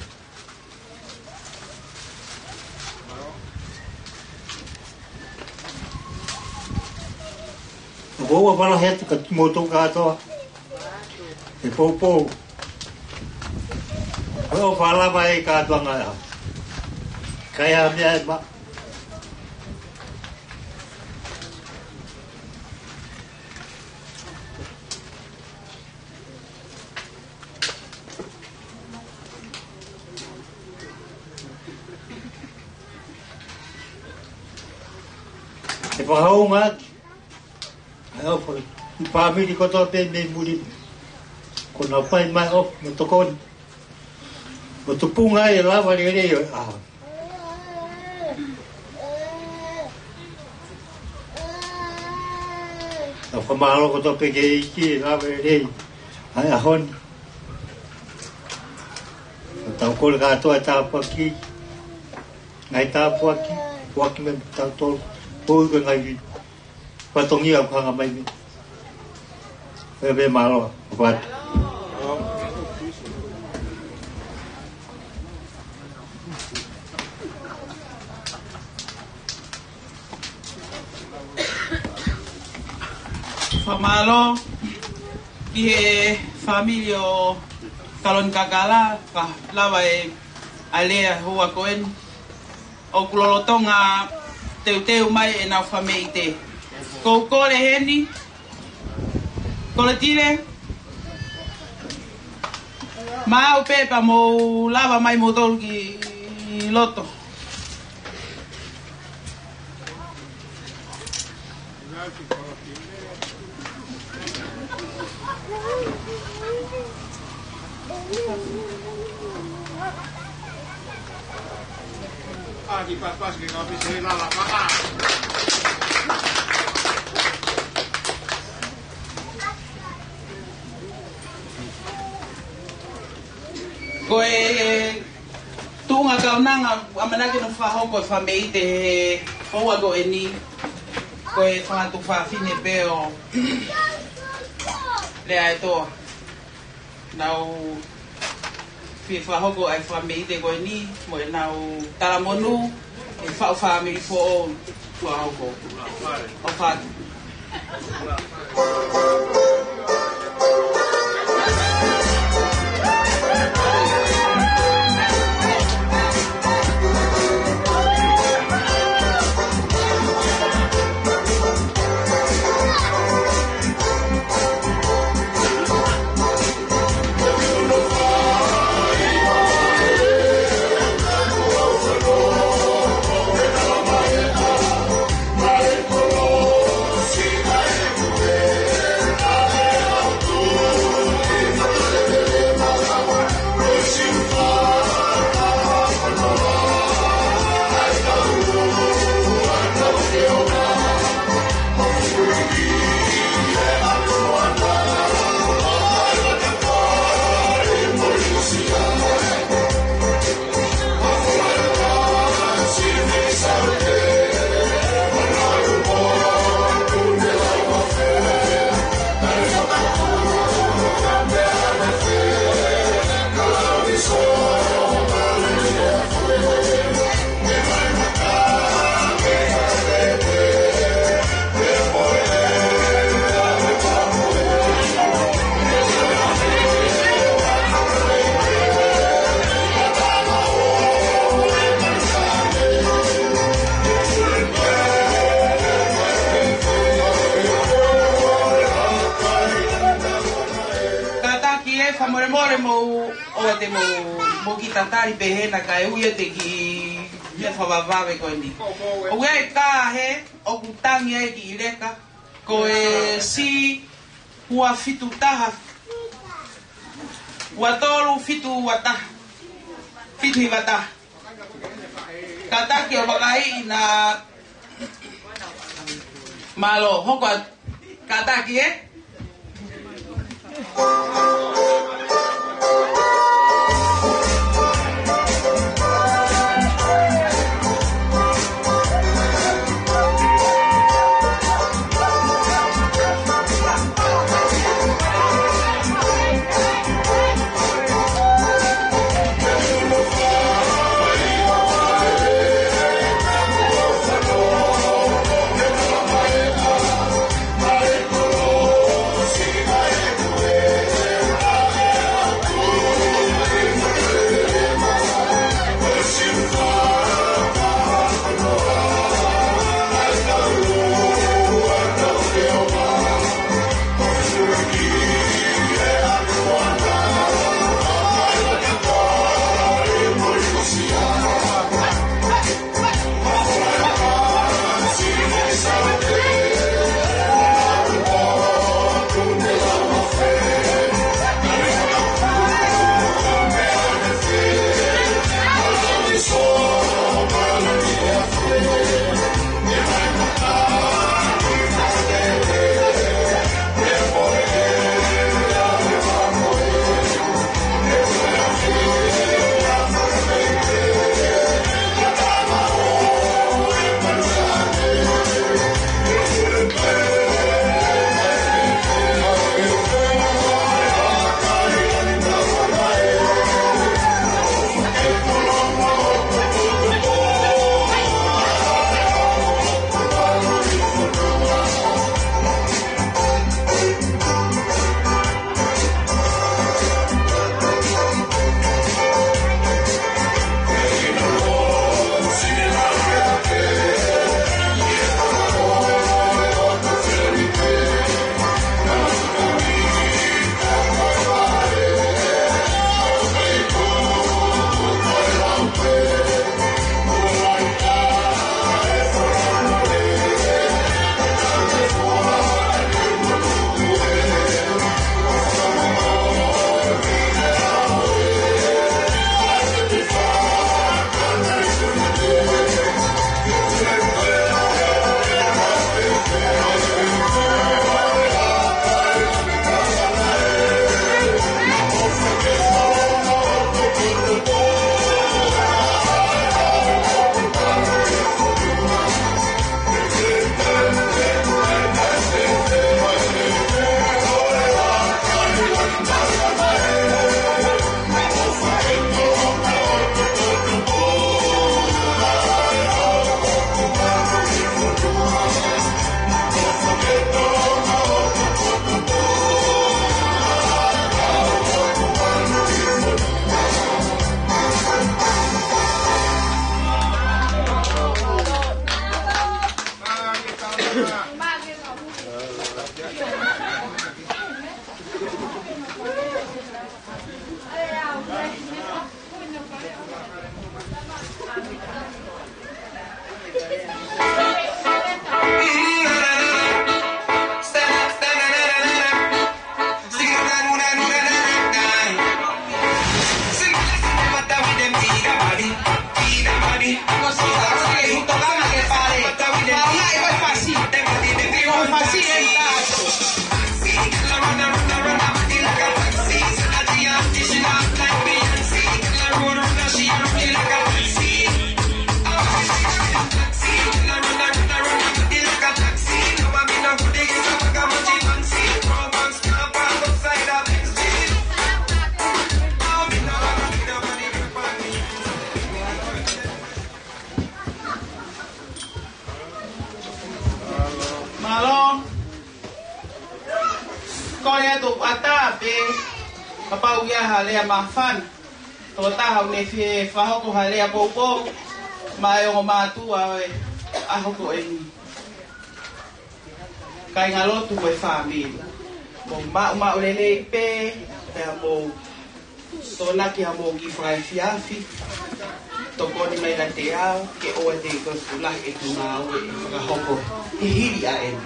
ʻOku ou ʻofa lahi atu kiate kimoutolu kātoa. He poupou, ʻoku ou ʻofa lava ai kātoa ngā ʻaho. Ka ʻi ai ha meʻa ʻe ma- ʻE fakahoungaʻaki ʻa e ʻofa ʻi he fāmili kotoa pē mei muli, ko ʻenau fai mai ʻofa mo tokoni, mo tupunga ai e lava lelei ʻo e ʻaho. Tau fakamālō kotoa pē ki he ʻEiki he lava lelei ʻa e ʻaho ni. Tau kole kātoa e tāpuaki, ngaahi tāpuaki, puaki mai kiate kitautolu, koeʻuhi ko e ngaahi fatongia ʻoku hanga mai mei. Pea pē mālō, ʻofa atu. Fakamālō ki he fāmili ʻo Kaloni Kakala, ka lava e alea hua ko eni. ʻOku lolotonga teuteu mai ʻenau fāmili te. Ko u kole heni, Kolotile, maʻu pē pea mou lava mai moutolu ki loto. Ko e tuʻunga kaunanga ʻamanaki naʻe fakahoko ʻe he fāmili te he houa ko eni, ko e fanga tuofāfine pē ʻo Leaʻaetoa. Nau fie fakahoko ʻa e fāmili te ko eni mo ʻenau talamonū, ʻe faʻu fāmili foʻou fakahoko. ʻOfa atu. Kole mou, ʻoua te mou, mou kiʻi tatali pē hena kae ui ʻete kiʻi meʻa fakavavevave ko eni. ʻOku ʻi ai e kahe, ʻoku tangi ai e kiʻi leka, ko e C ua fitu taha, ua tolu fitu ua taha, fitu hiva taha. Kātaki ʻo vakaiʻi na. Mālō, hoko atu. Kātaki, ē? Mālō. Ko ia ʻoku ʻatā pē kapau ʻoku ʻi ai ha lea māfana. Tokotaha ʻoku ne fie fakahoko ha lea poupou maʻá e ongo mātuʻa ʻo e ʻaho ko eni. Kāingalotu mo e fāmili. Mou maʻumaʻu lelei pē, pea mou Tōnaki ha moʻui fakaefiafi, tokoni mai kiate au, ke ʻoua te u toe fulahi ʻeku ngāue ʻe fakahoko he hili ʻa eni.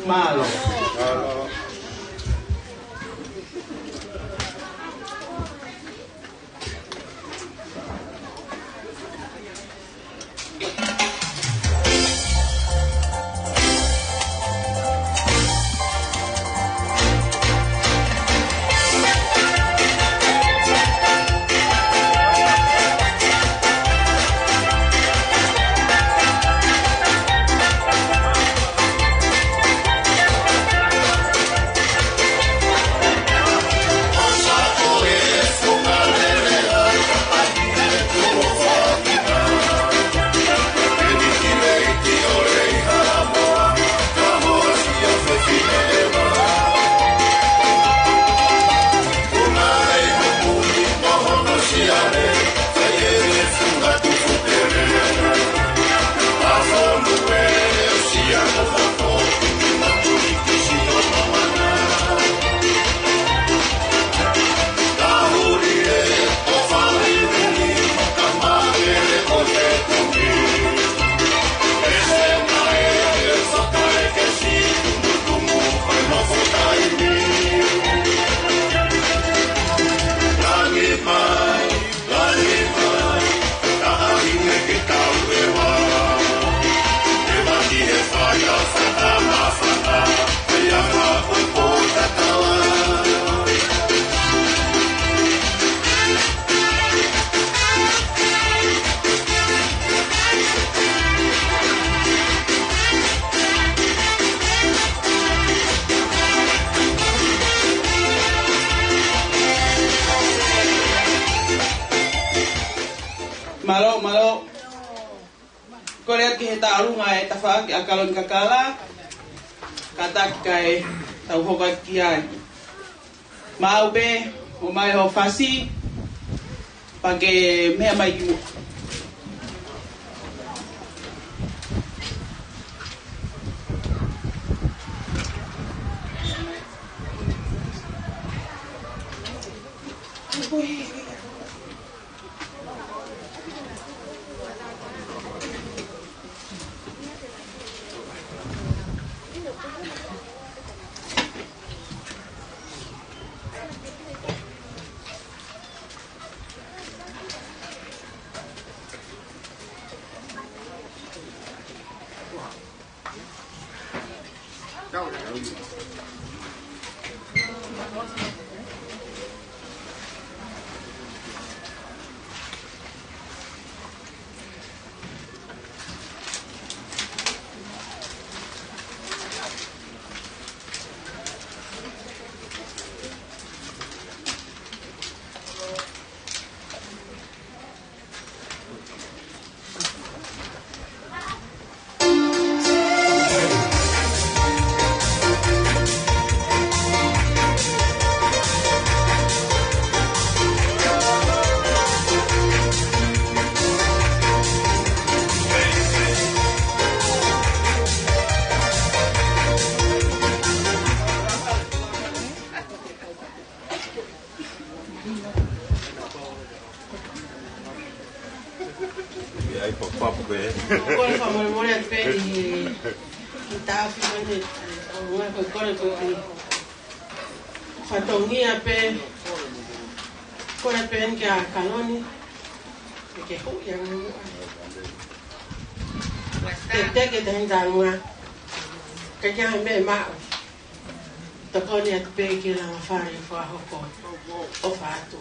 Mālō. Mālō, mālō. Kole atu ki he tauʻolunga ʻa e tafaʻaki ʻa Kaloni Kakala, kātaki kae tau hoko atu ki ai. Maʻu pē, ʻomai hoʻo fasi, pea ke meʻa mai ki muʻa. ʻI ai papa pē. Kole fakamolemole atu pē ʻi he, ʻi he taʻofi mai ʻe he, ʻa, ʻa, ko e kole ko e fatongia pē, kole pē eni kia Kaloni, ke ke hui ange muʻa. Te te ke te hanga muʻa. Ke ke hanga meʻa maʻu. Tokoni atu pē ki he langa fale ʻe fakahoko. ʻOfa atu.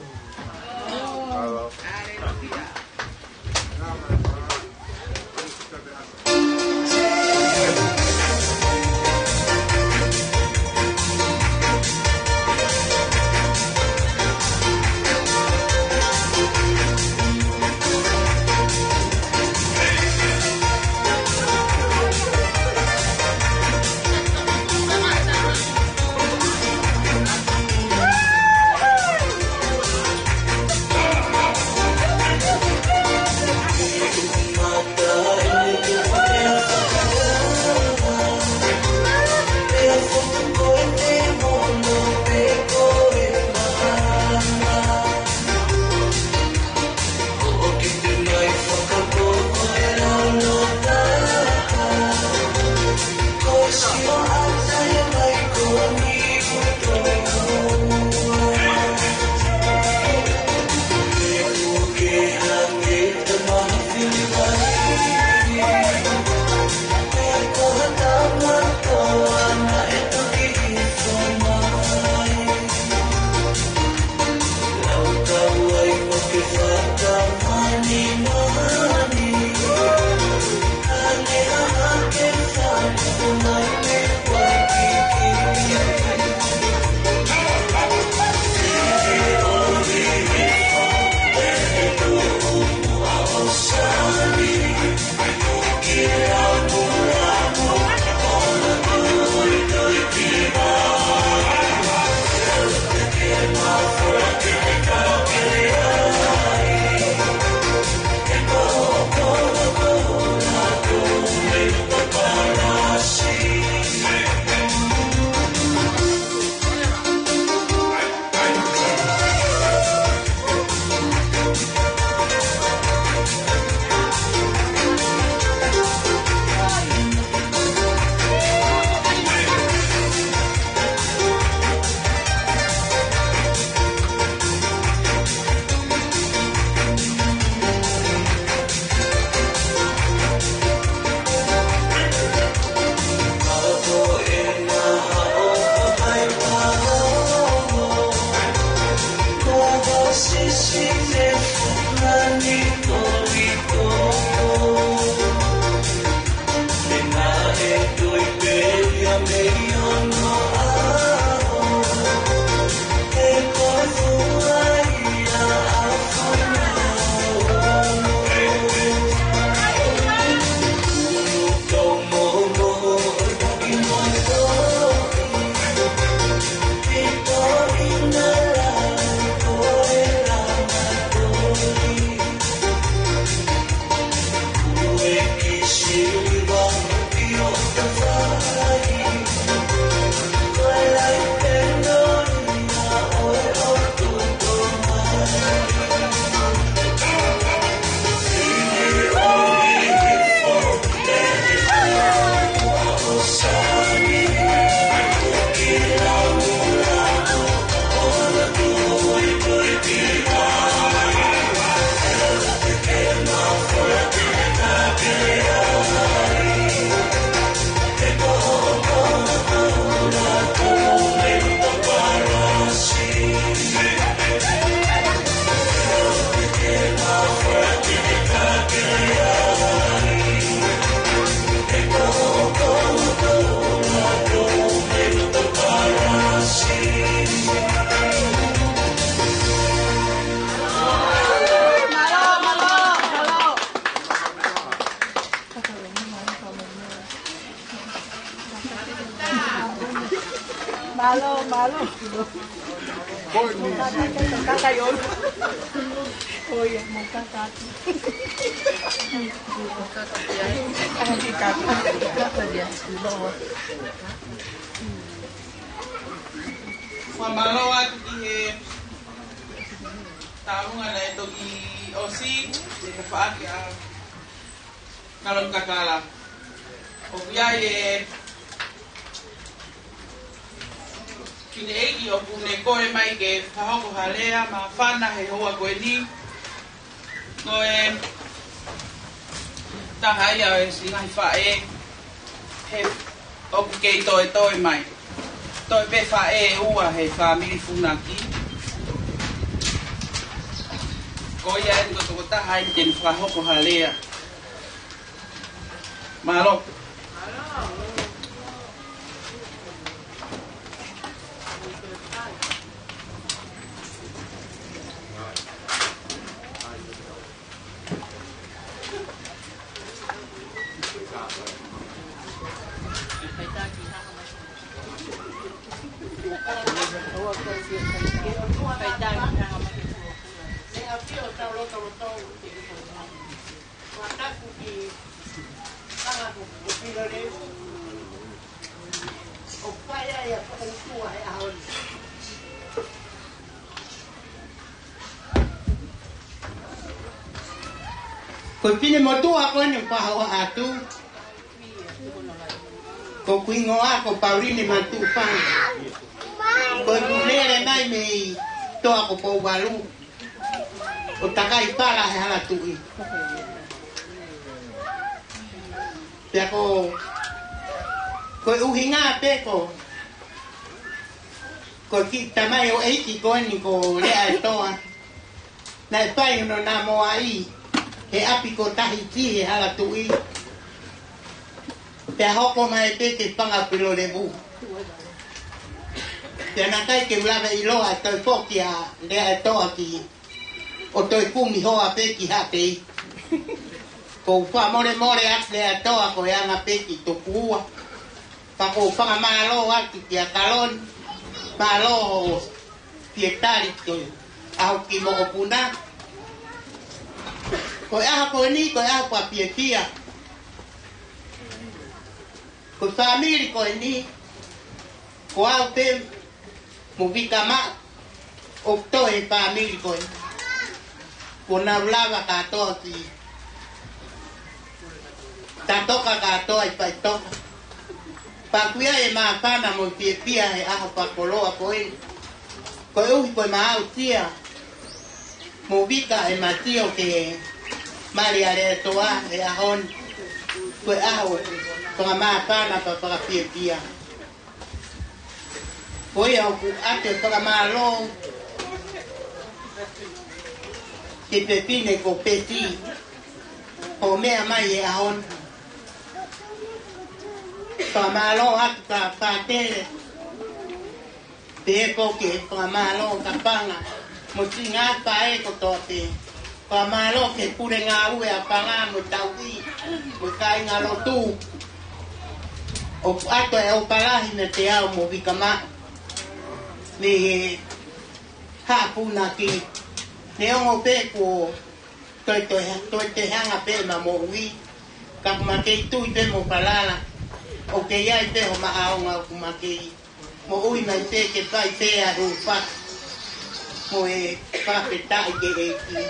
Mālō, mālō. Kaka i ʻolunga. ʻOi, mo kaka. Fakamālō atu ki he tauʻolunga naʻe toki ʻosi, ʻi he tafaʻaki ʻa Naloni Kakala. ʻOku ʻi ai e fineʻeiki ʻoku ne kole mai ke fakahoko ha lea māfana he houa ko eni. Ko e taha ia ʻo e siʻi ngaahi faʻē he ʻoku kei toetoe mai. Toe pē faʻē ʻe ua he fāmili Funaki. Ko ia eni ko e tokotaha eni te ne fakahoko ha lea. Mālō. Ko e finemotuʻa ko eni ʻoku ou ʻoatu, ko hoku hingoa ko Pauline Matuʻupanga. Ko ʻeku lele mai mei Toa ko Pouvalu. ʻO takai pala he hala tuʻi. Pea ko, ko e ʻuhinga pē ko, ko e kiʻi tamaioʻeiki ko eni ko Leaʻaetoa. Naʻe fai hono namoaʻi he ʻapi ko Tahiti he hala tuʻi. Pea hoko mai pē ke fanga pilo levu. Pea naʻe ʻikai ke u lava ʻiloa ʻe toe foki ʻa Leaʻaetoa ki ʻo toe kumi hoa pē ki Haʻape. Ko u fakamolemole atu Leaʻaetoa ko e anga pē ki Tupua. Ka ko u fakamālō atu kia Kaloni. Mālō hoʻo fie tali ki he ʻaho ki mokopuna. Ko e ʻaho ko eni, ko e ʻaho fakafiefia. Ko e fāmili ko eni, ko au pē mo Vika Maʻu, ʻoku toe he fāmili ko ē. Kuo nau lava kātoa ki Tatoka kātoa ʻi Faʻitoka. Pea ʻoku ʻi ai e māfana mo e fiefia he ʻaho fakakoloa ko ē. Koeʻuhi ko e maau sia mo Vika e masio ke mali ʻa Leaʻaetoa he ʻaho ni. Ko e ʻaho fakamāfana pea fakafiefia. Ko ia ʻoku ʻoatu e fakamālō Ki he pepine ko Peti, ʻo meʻa mai he ʻaho ni. Fakamālō atu ka Fātele. Pea ko e fakamālō ka Panga mo e ngaahi faʻē kotoa pē. Fakamālō ki he pule ngāue ʻa Panga mo Tauhi mo e kāingalotu. ʻOku ʻoatu e ʻofa lahi meiate au mo Vikamaʻa mei he Haʻapunaki. Neongo pē kuo toe toe toe te hanga pē ʻema moʻui, ka ʻoku ma kei tui pē mo falala ʻoku kei ʻi ai pē homa ʻaonga ʻoku ma kei moʻui mai pē ke fai pē ʻa e hūfaki mo e fakafetaʻi ki he ʻEiki.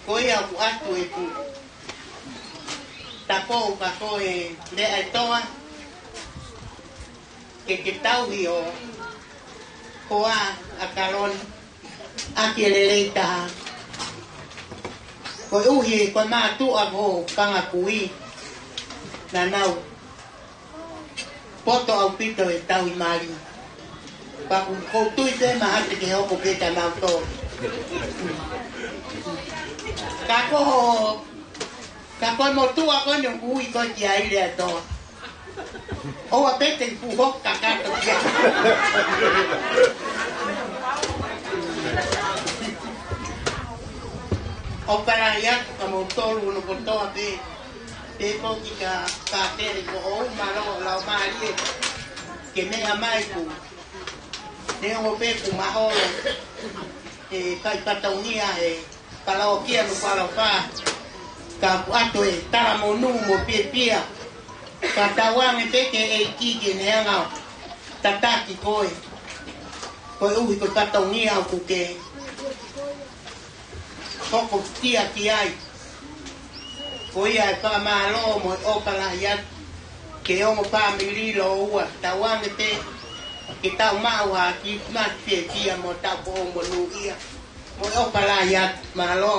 Ko ia ʻoku ʻoatu ʻeku tapu ka ko e lea ʻa e toa ke ke tauhi ʻo hoa ʻa Kaloni ʻaki e lelei taha. Koeʻuhi ko e mātuʻa ko Panga Kui, naʻa nau poto ʻaupito he tauhi mali. Pea ʻoku ou tui pē mahalo te ke hoko pē ʻa kinautolu. Ka ko ho, ka ko e motuʻa ko eni ʻoku ui ko ē ki ai lea toa. ʻOua pē te u hoko kakato ki ai. ʻOfa lahi atu kia moutolu hono kotoa pē. Pea ko e kiʻi ka Fātele ko hoʻo mālō laumālie ke meʻa mai ku. Neongo pē kuo maholo e kai fatongia he palōkia Nukuʻalofa, ka ʻoku ʻoatu e talamonū mo e fiefia. Ka tauange pē ki he ʻEiki ke ne hanga ʻo tataki koe. Koeʻuhi ko e fatongia ʻoku ke hoko fiefia ki ai. Ko ia e fakamālō mo e ʻofa lahi atu ki he ongo fāmili lōua, tauange pē ke tau maʻu ha Kilisimasi fiefia mo taʻu foʻou monūʻia. Mo e ʻofa lahi atu, mālō.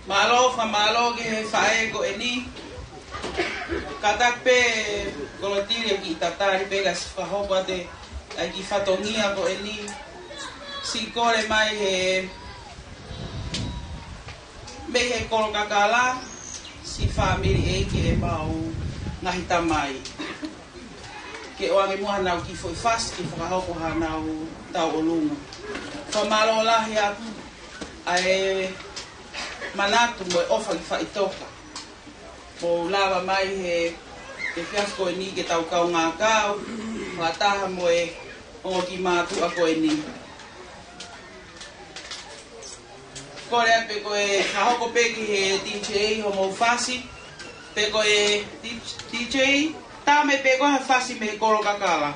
Mālō, fakamālō ki he faʻē ko eni. Kātaki pē Kolotili ʻa e kiʻi tatali pē ka siʻi fakahoko atu ʻa e kiʻi fatongia ko eni. Siʻi kole mai he, mei he Kolokakala, siʻi fāmili ʻEiki ʻemau ngaahi tamai. Ke ʻoange muʻa haʻanau kiʻi foʻi fasi ke fakahoko haʻanau tauʻolunga. Fakamālō lahi atu ʻa e manatu mo e ʻofa ki faʻitoka. Mou lava mai he, he efiafi ko eni ke tau kaungā kau fakataha mo e ongo kiʻi mātuʻa ko eni. Kole atu pē ko e fakahoko pē ki he D J hoʻomou fasi, pe ko e D-, D J, tā mai pē ko e hā e fasi mei Kolokakala.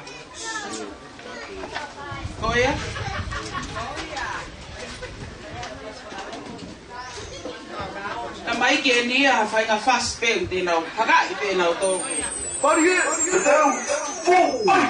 Ko ia? Tā mai ke ni a fainga fasi pē te nau hakaʻi pē nautolu. Pari e, te teu, fū, ai.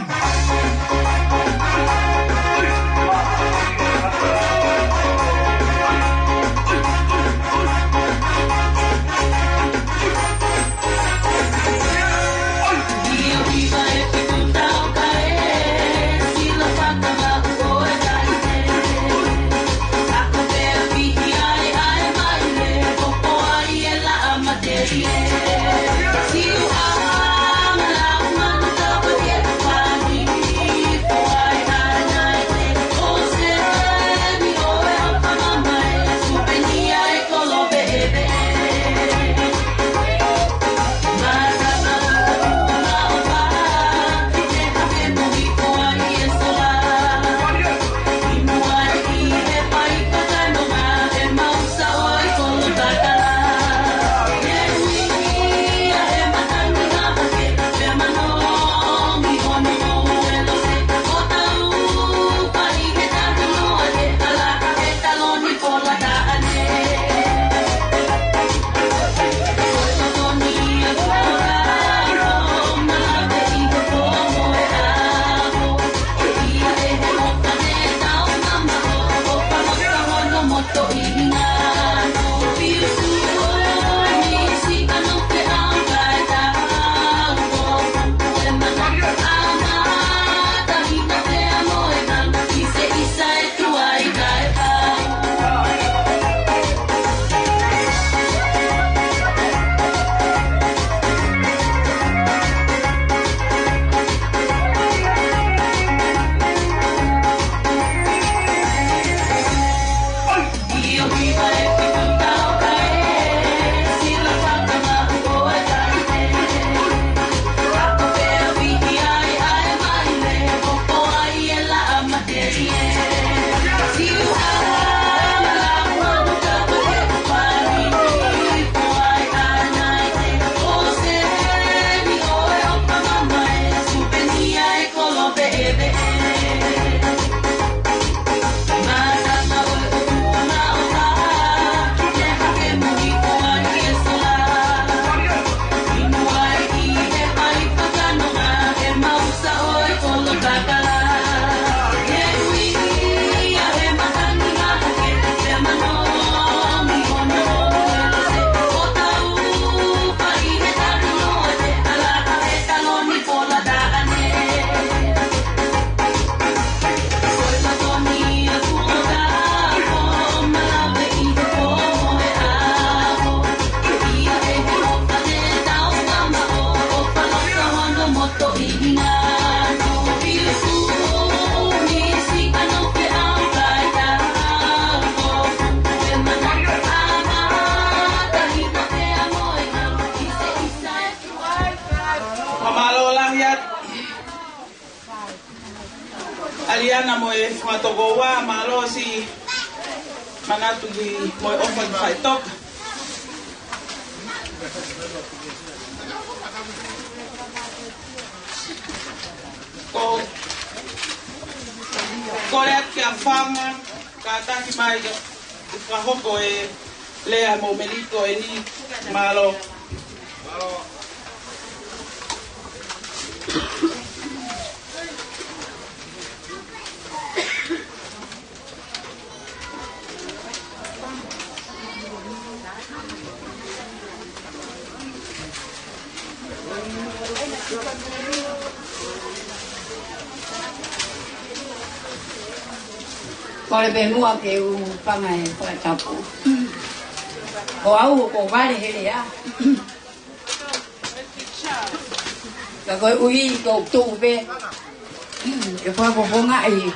Ana mo e fakatokoua, mālō siʻi manatu ki mo e ʻofa ki faʻitoka. Ko, kole atu kia Fanga, kātaki mai ke fakahoko e lea momeniti ko eni, mālō. Kole pē muʻa ke u fanga e fakatapu. Ko au ʻoku ou vale he lea. Ka koeʻuhi ko u tuʻu pē, ʻe fakafofongaʻi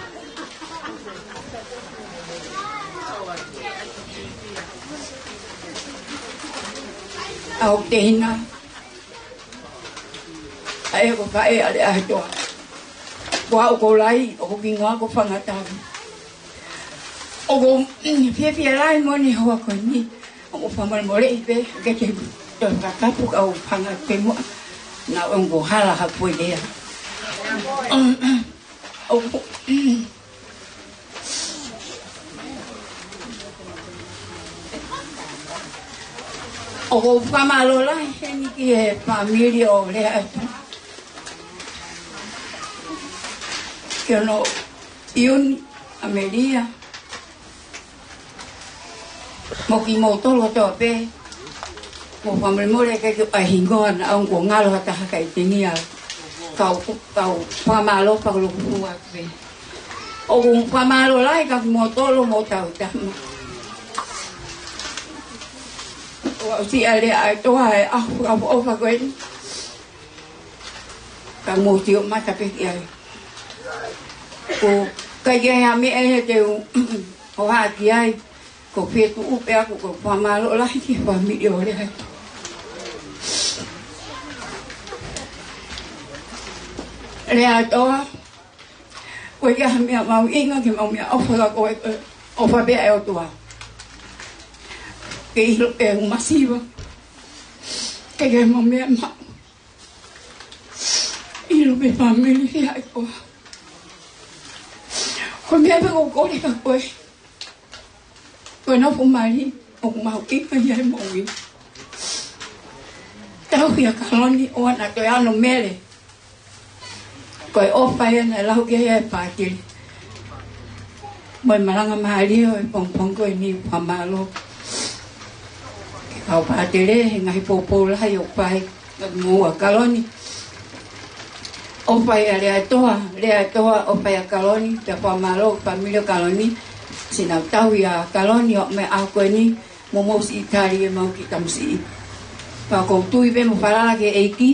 ʻa hoku tehina. ʻA ia ko e faʻē ʻa Leaʻaetoa. Ko au ko Lai, ʻoku hingoa ko Fanga Tavi. ʻOku ou, mm, fiefia lahi moʻoni he houa ko eni. ʻOku ou fakamolemoleʻi pē, ke ke toe fakatapu ka u fanga pē muʻa. Naʻa ʻoku hala ha foʻi lea. ʻOku, mm. ʻOku ou fakamālō lahi heni ki he fāmili ʻo Leaʻaetoa. Ki hono ʻiuni, ʻa Melia. Mo kimoutolu kotoa pē. Mo fakamolemole ke ke ʻai hingoa naʻa ʻoku ngalo ha taha kae ʻikai te u ʻilo. Kau, kau fakamālō fakalūkufua pē. ʻOku ou fakamālō lahi kia kimoutolu mo hotau tama. ʻOku ou siʻi ʻa Leaʻaetoa he ʻaho fakaʻofoʻofa ko eni. Ka mou sio mata pē ki ai. ʻOku ʻikai ke ʻi ai ha meʻa ia te u hohaʻa ki ai. Ko e fetuʻu pē ʻaku, ʻoku ou fakamālō lahi ki he fāmili ʻo Leaʻaetoa. Leaʻaetoa, ko e ʻi ai ha meʻa mahuʻinga ke maʻu meʻaʻofa ka ko e, ko e ʻofa pē ʻa e ʻOtua. Ke ʻilo pē ʻoku masiva. Ke ke maʻu meʻa maʻu. ʻIlo pē fāmili Leaʻaetoa. Ko e meʻa pē ʻoku ou kole kia koe. Ko e nofo mali, ʻoku mahuʻinga ia he moʻui. Tauhi ʻa Kaloni ʻoua naʻa toe ʻi ai hano mele. Ko e ʻofa ia naʻe lau ki ai ʻa e pātele. Mo e malanga mālie ʻo e pongipongi ko eni, fakamālō ki he kau pātele, he ngaahi poupou lahi ʻoku fai. Mo ʻa Kaloni. ʻOfa ia Leaʻaetoa, Leaʻaetoa, ʻofa ia Kaloni, pea fakamālō ki he fāmili ʻo Kaloni. Siʻi nau tauhi ʻa Kaloni ʻo aʻu mai he ʻaho ko eni, mo mou siʻi tali ʻemau kiʻi tamasiʻi. Pea ʻoku ou tui pē mo falala ki he ʻEiki,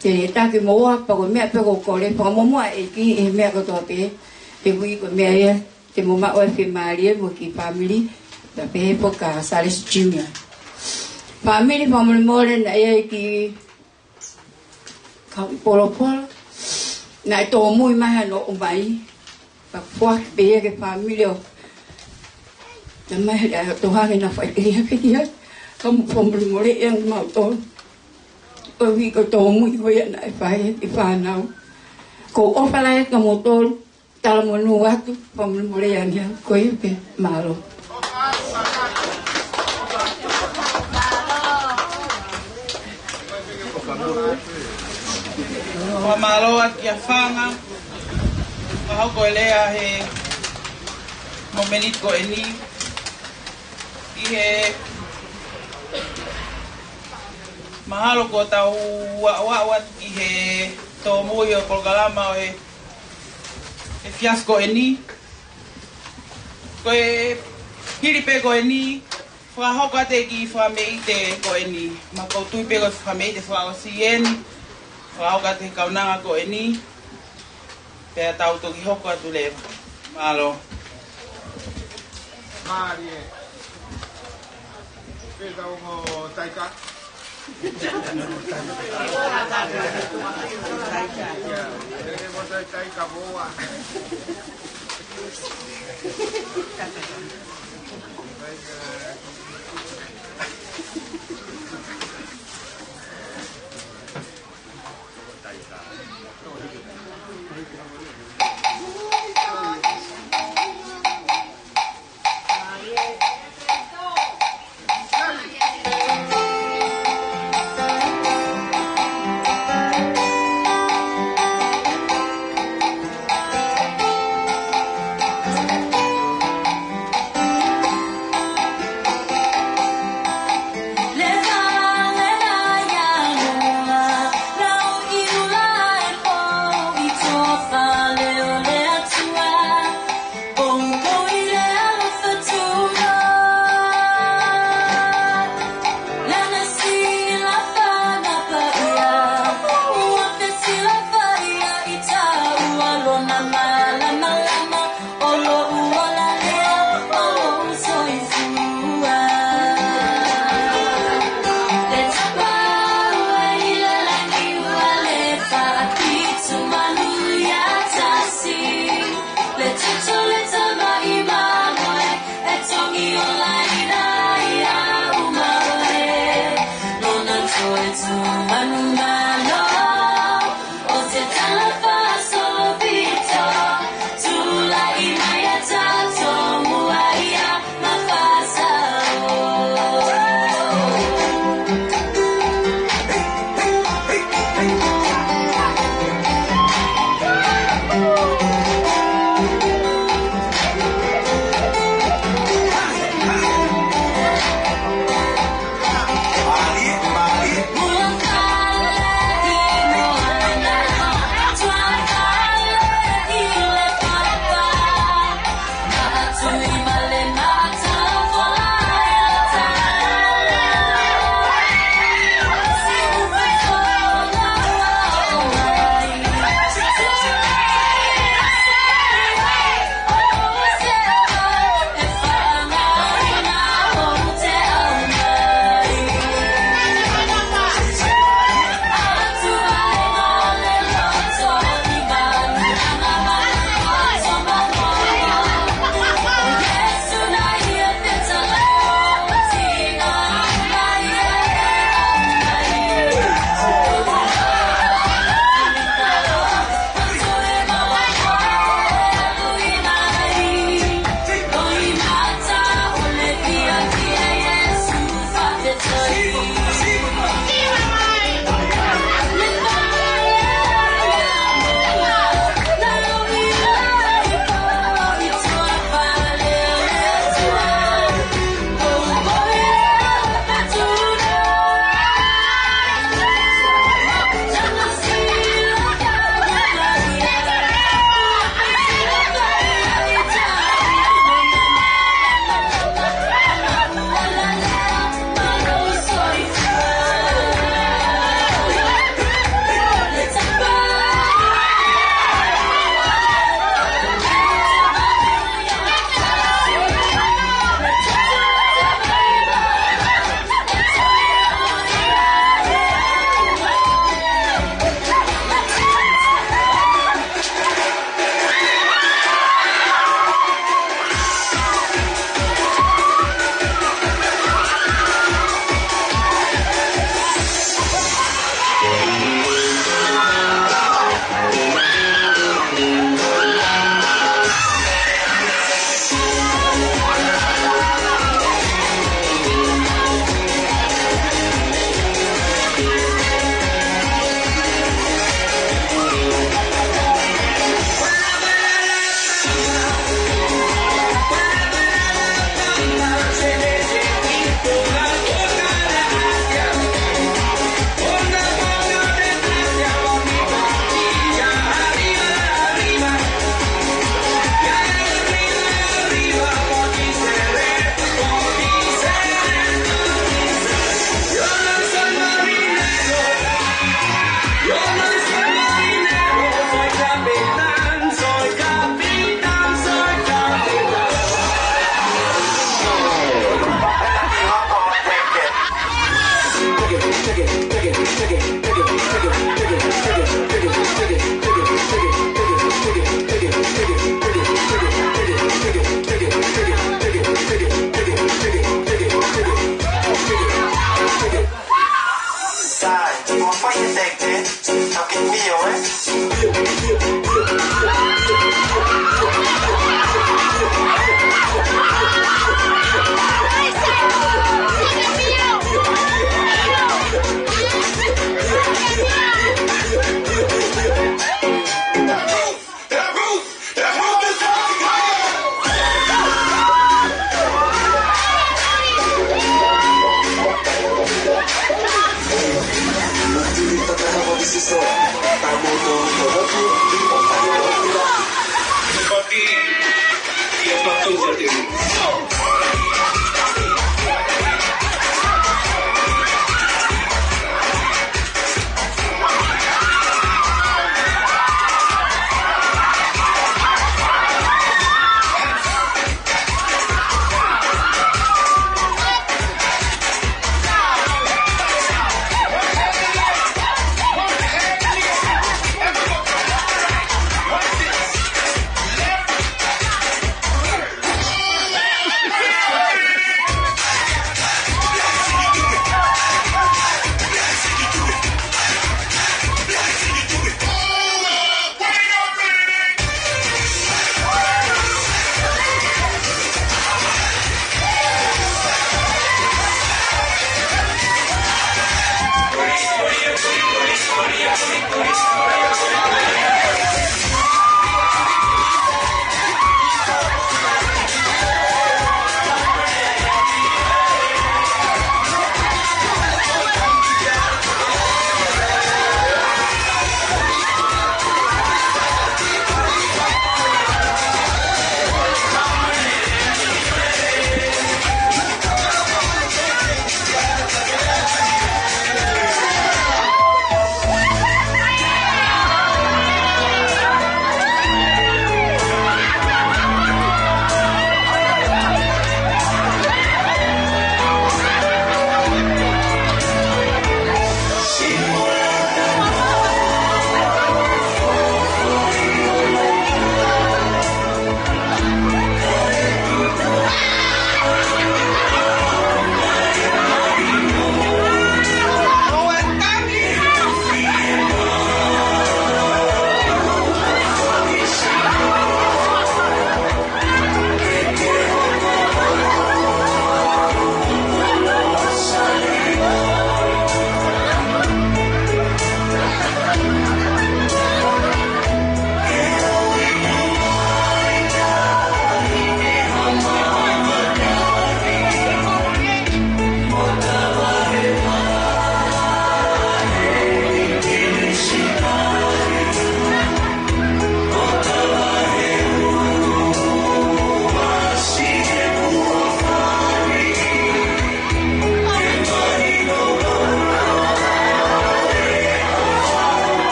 te ne taki moua, pea ko e meʻa pē ʻoku ou kole, fakamuʻomuʻa ʻEiki, ʻi he meʻa kotoa pē, he ʻuhi ko e meʻa ia, te mou maʻu ai e fiemālie mo e kiʻi fāmili, pea pehē foki kia Salesi Junior. Fāmili, fakamolemole naʻe ʻi ai e kiʻi kau polopolo, naʻe tōmui mai hano ʻomai, pea foaki pē ia ki he fāmili ʻo, tamai Leaʻaetoa ke na fai ʻi he kiʻi, ka mou fakamolemoleʻi ange kimautolu. Ko e ʻuhi ko e tōmui ko ia naʻe fai ki he fānau. ʻOku ou ʻofa lahi kia moutolu, talamonū atu, fakamolemole ange, ko ia pē, mālō. Fakamālō atu kia Fanga, fakahoko e lea he momeniti ko eni, ʻi he mahalo ko ʻetau aʻuaʻu atu ki he tōmui ʻo e polokalama ʻo e efiafi ko eni. Ko e hili pē ko eni, fakahoko atu e kiʻi fakameʻite ko eni. Pea ʻoku ou tui pē ko e fakameʻite fakaʻosi eni, fakahoko atu he kaunanga ko eni. Pea tau toki hoko atu leva. Mālō. Mālie. Pea tau mo Taika.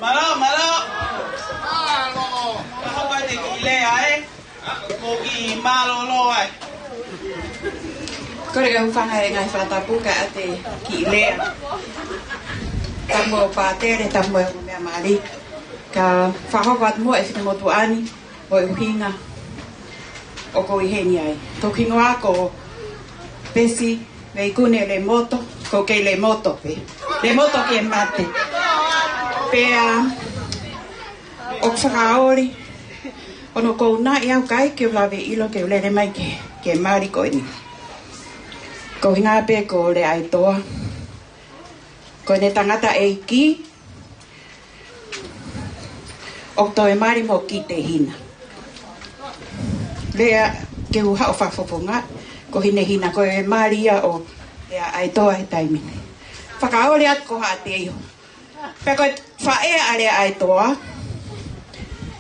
Mālō, mālō. Mālō. Ka hoko atu e kiʻi lea, ē? Ko e kiʻi mālōlō ai. Kole ke u hūfanga he ngaahi fakatapu kae ʻoatu e kiʻi lea. Tapu mo e pātele, tapu mo e ongo meʻa mali. Ka fakahoko atu muʻa e finemotuʻa ni mo e ʻuhinga ʻoku ou ʻi heni ai. Toku hingoa ko Pesi Veikune Lemoto, ʻoku ou kei lemoto pē. Lemoto ke mate. Pea ʻoku ou fakaoli hono kounaʻi au kae ʻikai ke u lava ʻilo ke u lele mai ki he, ki he mali ko eni. Ko e ʻuhinga pē ko Leaʻaetoa, ko ʻene tangataʻeiki ʻoku toe mali mo kiʻi tehina. Lea ke u haʻu ʻo fakafofonga, ko e hinehina ko e mali ia ʻo Leaʻaetoa he taimi ni. Fakaoli atu ko Haʻateiho. Pea ko e faʻē ʻa Leaʻaetoa,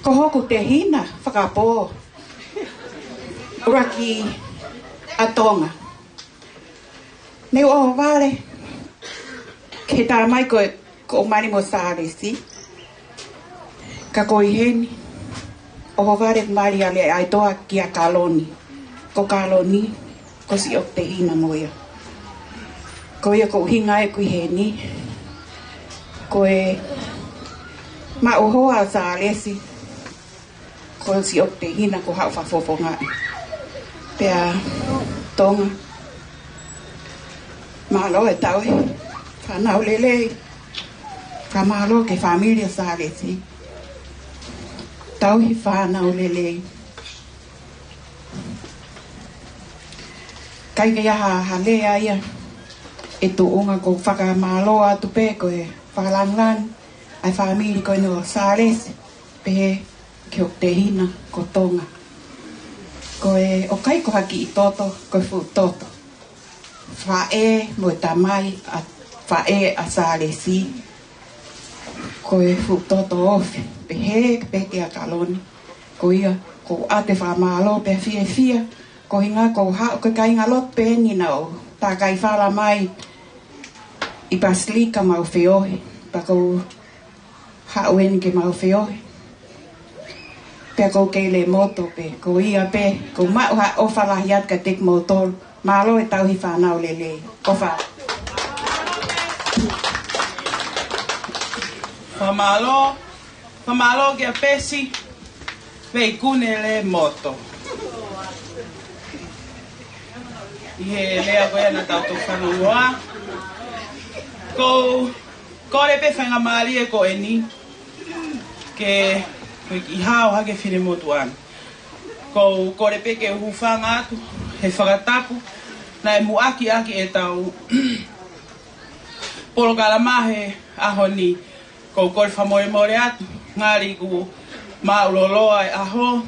ko hoku tehina fakapō, ʻuluaki ʻa Tonga. Ne u ʻohovale ke tā mai ko e, ko u mali mo Sālesi. Ka ko ʻi heni, ʻohovale mali ʻa Leaʻaetoa kia Kaloni. Ko Kaloni, ko siʻoku tehina mo ia. Ko ia ko e ʻuhinga ʻeku ʻi heni, ko e maʻu hoa ʻa Sālesi, ko siʻoku tehina ko haʻu ʻo fakafofonga. Pea Tonga, mālō e tauhi fānau lelei. Ka mālō ki he fāmili ʻo Sālesi, tauhi fānau lelei. ʻIkai ke ʻi ai ha, ha lea ia ʻe tuʻunga, ko e fakamālō atu pē ko e fakalāngilangi ʻa e fāmili ko eni ʻo Sālesi, pehē ki hoku tehina ko Tonga. Ko e ʻoku ʻikai ko ha kiʻi toto, ko e fuʻu toto. Faʻē mo e tamai ʻa, faʻē ʻa Sālesi, ko e fuʻu toto ofi. Pehē pē kia Kaloni, ko ia ko u ʻoatu e fakamālō pea fiefia, ko e ʻuhinga ko u haʻu, ko e kāingalotu pē eni naʻa nau takai fala mai ʻi Pasilika mau feohi, pea ko u haʻu eni ke mau feohi. Pea ko u kei lemoto pē, ko ia pē, ko u maʻu ha ʻofa lahi atu kiate kimoutolu. Mālō e tauhi fānau lelei. ʻOfa. Fakamālō, fakamālō kia Pesi Veikune Lemoto ʻi he lea ko ia naʻa tau toki fanongoa. Ko u kole pē faingamālie ko eni ke, ko e kiʻi hao hake finemotuʻa ni. Ko u kole pē ke u hūfanga atu he fakatapu naʻe muʻaki ʻaki ʻetau polokalama he ʻaho ni. Ko u kole fakamolemole atu, ngali kuo maʻuloloa e ʻaho.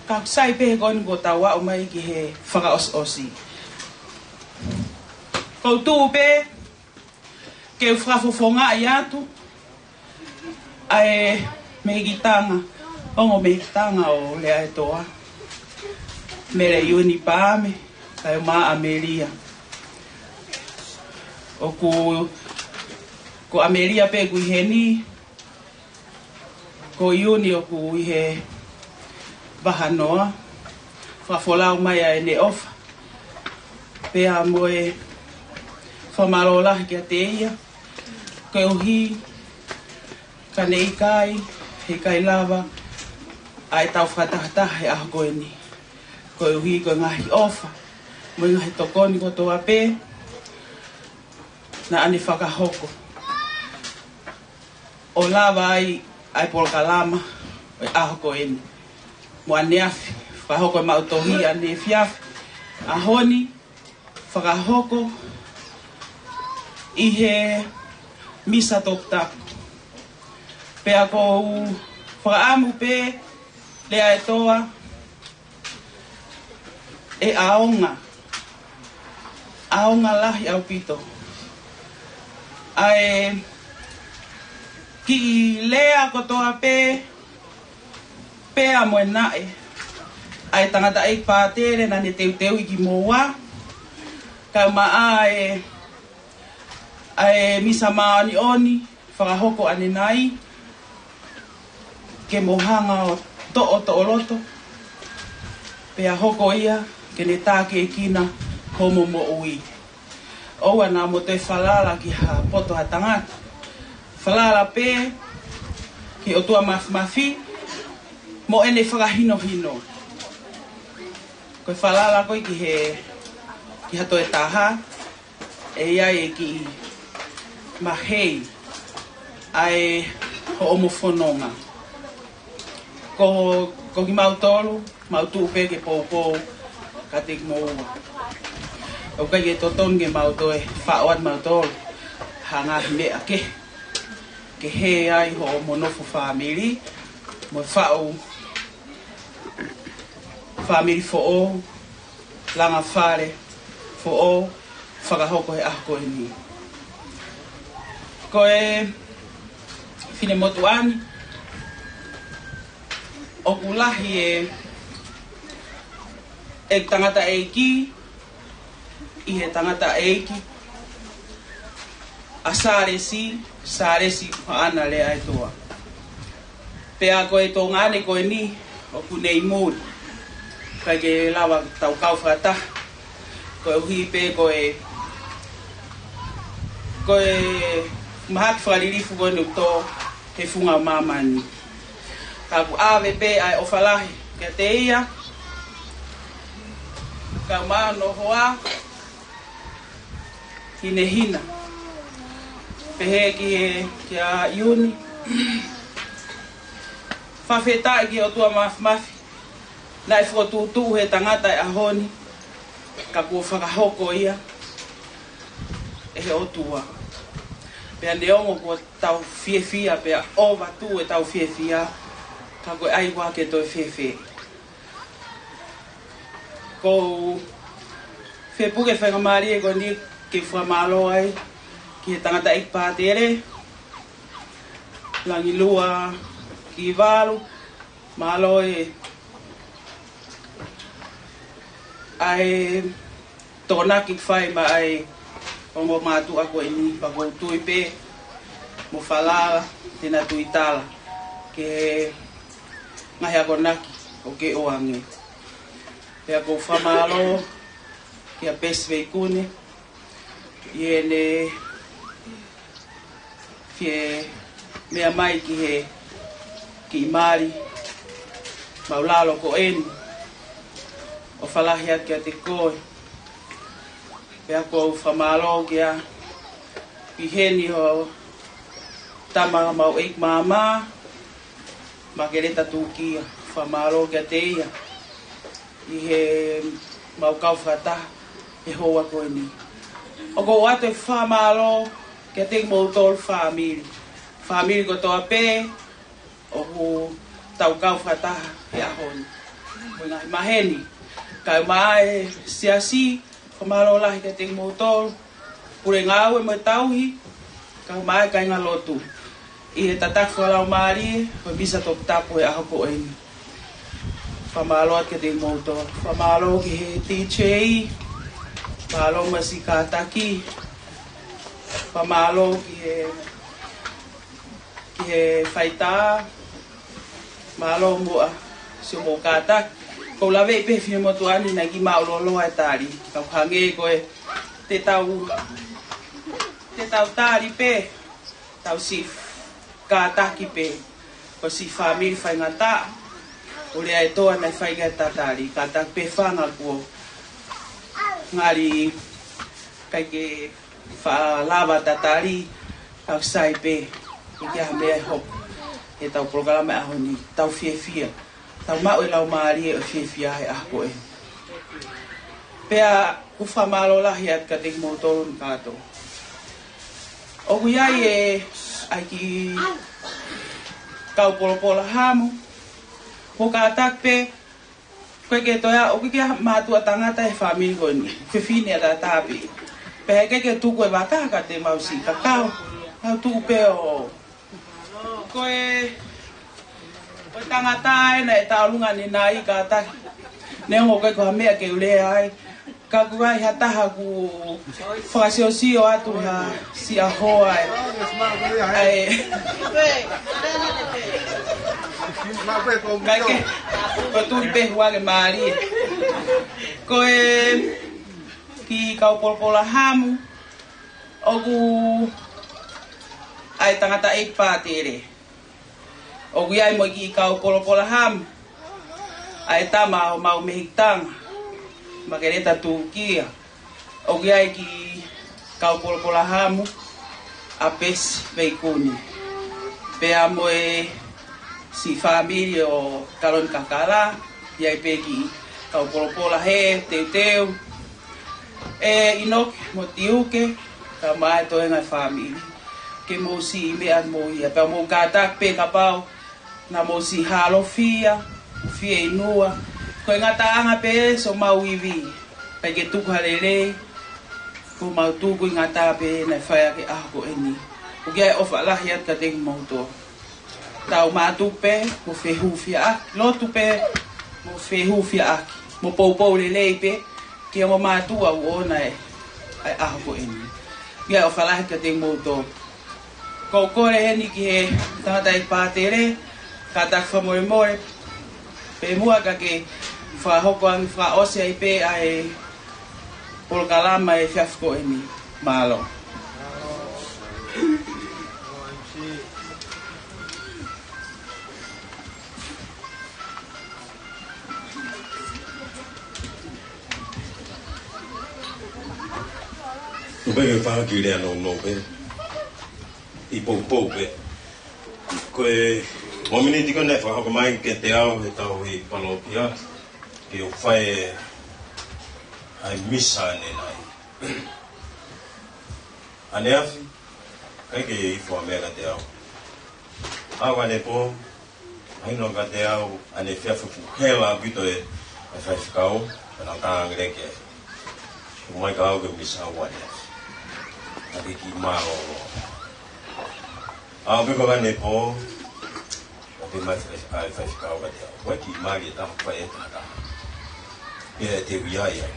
Ka ʻoku sai pē he ko eni kuo tau aʻu mai ki he fakaʻosiʻosi. Ko u tuʻu pē ke u fakafofongaʻi atu ʻa e mehikitanga, ongo mehikitanga ʻo Leaʻaetoa, Meleiuni Paame, kae ʻumaʻā ʻAmelia. ʻOku, ko ʻAmelia pē ʻoku ʻi heni, ko Iuni ʻoku ʻi he vahanoa, fakafolau mai ʻa ʻene ʻofa pea mo e fakamālō lahi kiate ia, koeʻuhi ka ne ʻikai, heʻikai lava ʻa ʻetau fakatahataha he ʻaho ko eni, koeʻuhi ko e ngaahi ʻofa mo e ngaahi tokoni kotoa pē naʻa ne fakahoko ʻo lava ai ʻa e polokalama ʻo e ʻaho ko eni. Mo ʻaneafi, fakahoko e maʻu tohi ʻaneefiafi, ʻaho ni fakahoko ʻi he misa toputapu. Pea ko u fakaʻamu pē Leaʻaetoa, ʻe ʻaonga, ʻaonga lahi ʻaupito ʻa e kiʻi lea kotoa pē, pea mo e naʻe ʻa e tangataʻeiki pātele naʻa ne teuteuʻi kimoua, kae ʻumaʻā e, ʻa e misa māʻoniʻoni fakahoko ʻanenai, ke mo hanga ʻo toʻo, toʻo loto, pea hoko ia ke ne tākiekina hoʻomo moʻui. ʻOua naʻa mo toe falala ki ha poto ʻa tangata. Falala pē ki he ʻOtua Māfimafi mo ʻene fakahinohino. Ko e falala ko ē ki he, ki ha toe taha, ʻe ʻi ai e kiʻi mahei ʻa e hoʻomo fononga. Ko, ko kimautolu, mau tuʻu pē ke poupou kiate kimoua. ʻOku ʻikai ke totonu ke mau toe faʻo atu mautolu ha ngaahi meʻa kehe ke hē ai hoʻomo nofo fāmili, mo faʻu fāmili foʻou, langa fale foʻou, fakahoko he ʻaho ko eni. Ko e finemotuʻa ni, ʻoku lahi e, e tangataʻeiki ʻi he tangataʻeiki ʻa Sālesi, Sālesi Haʻana Leaʻaetoa. Pea ko e tuongaʻane ko eni ʻoku ne ʻi muli, ʻikai ke lava tau kau fakataha, koeʻuhi pē ko e, ko e mahaki fakalilifu ko eni ʻoku tō he funga māmani. Ka ʻoku ʻave pē ʻa e ʻofa lahi kiate ia, kae ʻumaʻā hono hoa hinehina. Pehē ki he, kia ʻIuni. Fakafetaʻi ki he ʻOtua Māfimafi, naʻe fokotuʻutuʻu he tangata e ʻaho ni, ka kuo fakahoko ia ʻe he ʻOtua. Pea neongo kuo tau fiefia, pea ʻohovale ʻetau fiefia, ka ko e ʻai ua ke toe fēfē. ʻOku ou fie puke faingamālie ko eni ke fakamālō ai ki he tangataʻeiki pātele, Langilua Kivalu, mālō e ʻai tokonaki fai maʻa e ongo mātuʻa ko eni, pea ʻoku ou tui pē mo falala te na tuitala ki he ngaahi akonaki ʻoku ke ʻoange. Pea ʻoku ou fakamālō kia Pesi Veikune ʻi heʻene fie meʻa mai ki he kiʻi mali māʻulalo ko eni. ʻOfa lahi atu kiate koe. Pea ʻoku ou fakamālō kia Piheni, ho tama, homau ʻeiki māmā, Makeleta Tukia, fakamālō kiate ia ʻi heʻemau kau fakataha he houa ko eni. ʻOku ou ʻoatu e fakamālō kiate kimoutolu fāmili, fāmili kotoa pē ʻoku tau kau fakataha he ʻaho ni. Mo e ngaahi maheni, kae ʻumaʻā e siasi, fakamālō lahi kiate kimoutolu, pule ngāue mo e tauhi, kae ʻumaʻā e kāingalotu, ʻi he tataki fakalaumālie ʻo e misa toputapu he ʻaho ko eni. Fakamālō atu kiate kimoutolu. Fakamālō ki he D J, mālō mo e siʻi kātaki. Fakamālō ki he, ki he faitā, mālō muʻa siʻomou kātaki. ʻOku ou laveʻi pē he finemotuʻa ni naʻe kiʻi māʻuloloa e tali. Ka ʻoku hangē ko e te tau, te tau tali pē, tau siʻi kātaki pē. Ko e siʻi fāmili faingataʻa ʻo Leaʻaetoa naʻe fai ki ai e tatali, kātaki pē fanga kuo ngali ʻikai ke faʻa lava tatali, ka ʻoku sai pē, ʻikai ha meʻa ʻe hoko heʻetau polokalama ʻaho ni, tau fiefia, tau maʻu e laumālie ʻo e fiefia he ʻaho ko eni. Pea ʻoku ou fakamālō lahi atu kiate kimoutolu kātoa. ʻOku ʻi ai e ʻai kiʻi kau polopola hamu, mo kātaki pē, ʻoku ʻikai ke toe ʻa, ʻoku ʻikai ke ʻi ai ha mātuʻa tangata he fāmili ko eni, fefine ʻataʻatā pē. Pea heʻikai ke tuku e vaka ka te mau siʻi kakau, mau tuʻu pē ʻo. Ko e, ko e tangata ena ʻe taʻolunga ni nai kātaki. Neongo ʻikai ko ha meʻa ke u lea ai, ka ʻoku ʻi ai ha taha ʻoku fakasiosio atu ha siʻa hoa e. ʻAi. Kae ke, ko e tuli pē hua ke mālie. Ko e kiʻi kau polopola hamu, ʻoku ʻi ai e tangataʻeiki pātele. ʻOku ʻi ai mo e kiʻi kau polopola hamu, ʻa e tama ʻo homau mehikitanga, Makeleta Tukia. ʻOku ʻi ai e kiʻi kau polopola hamu, ʻa Pesi Veikune. Pea mo e siʻi fāmili ʻo Kaloni Kakala, ʻi ai pē e kiʻi kau polopola he teuteu. ʻE ʻInoke mo Tiuke, kae ʻumaʻā e toenga e fāmili, ke mou siʻi meʻa mo ia, pea mou kātaki pē kapau naʻa mou siʻi hālofia, fieinua. Ko e ngataʻanga pē ʻeni ʻo homau ivi, pea ke tuku ha lelei, ko homau tuku ʻi he ngataʻanga pē naʻe fai ʻaki e ʻaho ko eni. ʻOku ʻi ai e ʻofa lahi atu kiate kimoutolu. Tau mātuku pē mo fehūfiaʻaki, lotu pē mo fehūfiaʻaki, mo poupou lelei pē ki he ongo mātuʻa ʻoku ʻoʻona e, e ʻaho ko eni. ʻOku ʻi ai e ʻofa lahi kiate kimoutolu. Ko e kole ʻeni ki he tangataʻeiki pātele, kātaki fakamolemole, pea muʻa ka ke fakahoko ange fakaʻosi ai pē ʻa e polokalama he efiafi ko eni. Mālō. Tuku pē ke u fai ha kiʻi lea nounou pē, ʻi he poupou pē. Ko e ua miniti ko ē naʻe fakahoko mai kiate au he tauhi palōkia, ke u fai ʻa e misa ʻanenai. ʻAneafi, ʻikai ke ifo ha meʻa kiate au. Aʻu anepō, mahino kiate au ʻaneefiafi ʻoku hela ʻaupito e, e faifekau, pea nau tānaki lelei ki ai. ʻOmai kiate au ke misa ʻaneafi. ʻA e kiʻi mālōlō. Aʻu pē ko ē anepō, ʻoku ʻomai e fai, e faifekau kiate au. Ko e kiʻi mali ʻe taha ʻoku fai ʻe he taha. Pea te u ʻi ai ai.